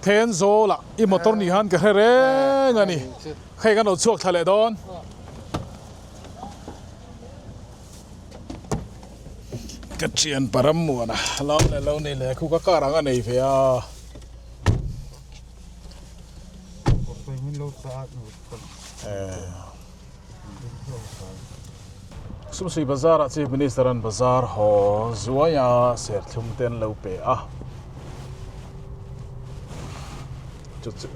Thenzawl ah i motor ni han ka hre reng a ni hei kan lo chhuak thla leh dawn. Ka thian param muana lam leh lo ni leh khu ka kar ang a nei ve a. Sumsui bazar ah Chief Minister an bazar haw zuai a serthlum te an lo pe a. Chu chu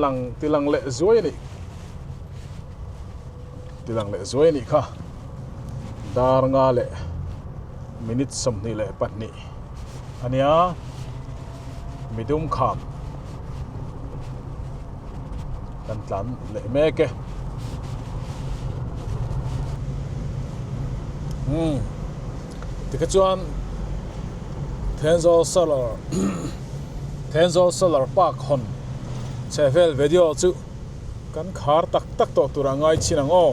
lang ti lang leh zuai a nih ti lang leh zuai a nih kha dar nga leh minute 22 a nia midum kham kan tlan leh mek e umm tikha chuan Thenzawl solar Thenzawl solar park hawn chhe vel video chu kan khar tak tak tawh tur a ngai chin ang aw.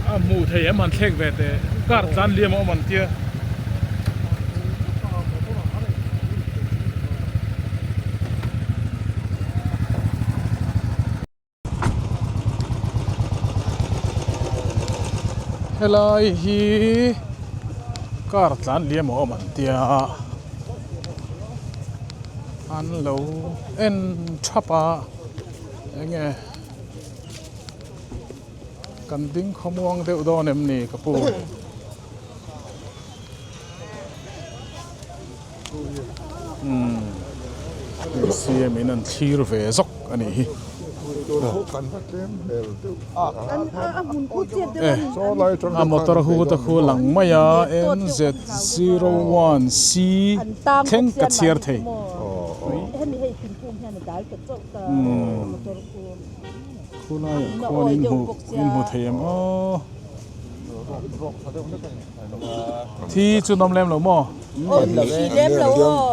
A hmuh thei em han thlek ve teh car tlan liam a awm an tia. Helai hi car tlan liam a awm an tia an lo en thap a enge kan ding khawmuang deuh dawn em ni ka pu. Umm CM in an thlir ve zawk a nih hi. A motor hu te khu lang mai a NZ01C thleng ka chhiar thei. Khulaiah khuan in hmu thei em aw. Thi chu an awm lem lo maw?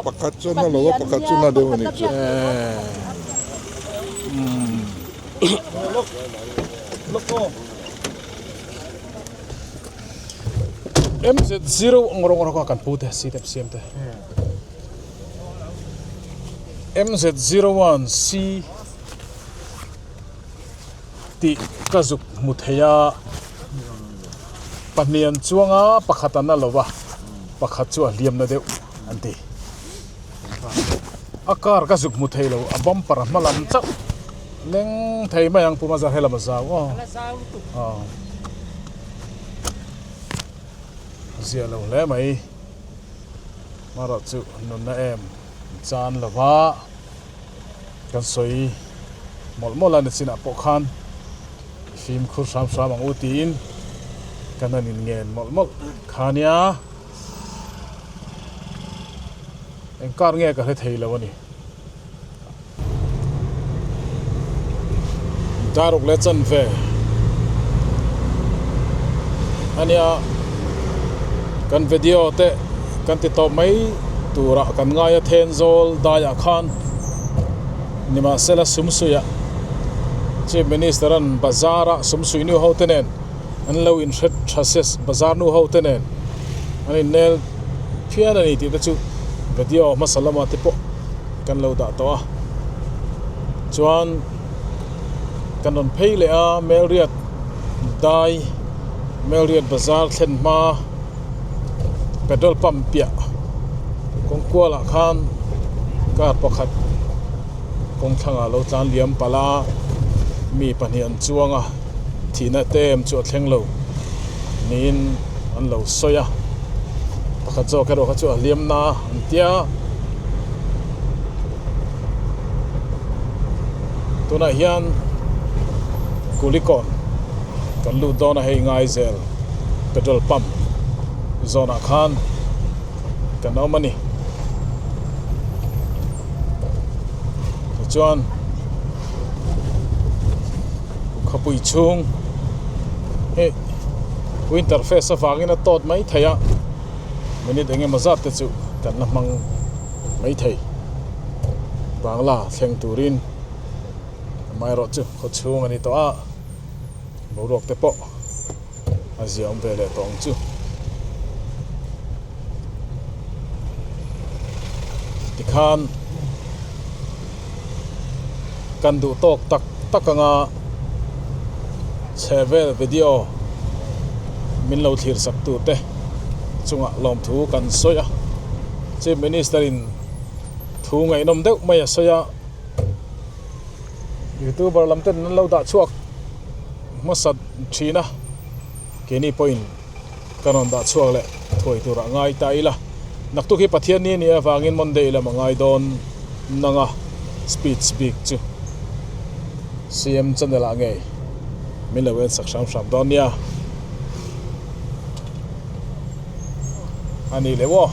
Pakhat chu na lo a, pakhat chu na deuh a nih chu. MZ0 ang rawng rawng a kan pu te si te siam te. MZ01 C tih ka zuk hmu thei a, pahnih an chuang a, pakhat an la lo va, pakhat chu a hliam na deuh an ti. A car ka zuk hmu thei lo, a bumper a hma lam chauh leng thei mai ang Puma zar helam a zau aw. Aw. Zia lo hle mai. Marawh chu nunna em chan lo va kan sawi mawlh mawlh a ni chinah pawh khan fimkhur hram hram ang u tiin kan han inngen mawlh mawlh kha nia. Eng kar nge ka hre thei lo a ni. Daruk leh chanve ania kan video te kan ti tawp mai turah kan ngai a Thenzawl daiah khan nimahsela Sumsuiah Chief Minister an bazar a Sumsui nu ho te nen an lo inhre tha sia bazar nu ho te nen an innel phian a ni tih te chu video hmasa lamah te pawh kan lo dah tawh a chuan kan rawn phei leh a Melriat dai Melriat bazar thlen hma petrol pump piah kawng kualah khan car pakhat kawng thlangah lo tlan liam palh a mi pahnih an chuang a. Thihna te em chu a thleng lo niin an lo sawi a, pakhat zawk erawh kha chu a hliam na an tia. Tunah hian Kulikawn kan lut dawn a hei Ngaizel petrol pump zawnah khan kan awm a ni. Tichuan. Khawpui chhung hei winter fest avangin a tawt mai thei a minute eng emaw zat te chu kan la hmang mai thei bangla thleng turin amaherawhchu khaw chhung a ni tawh a boruak te pawh a ziaawm ve leh tawh ang chu tikhan kan duh tawk tak tak anga chhe vel video min lo thlir sak tu te chungah lawmthu kan sawi a chief minister in thu ngaihnawm deuh mai a sawi a youtuber lam ten an lo dah chhuak hmasa thin a keini pawhin ka rawn dah chhuak leh thuai turah ngai ta ila naktuk hi Pathian ni a nih avangin Monday lam a ngai dawn nang a speech bik chu CM channel ah ngei min lo en sak hram hram dawn nia a ni leh aw.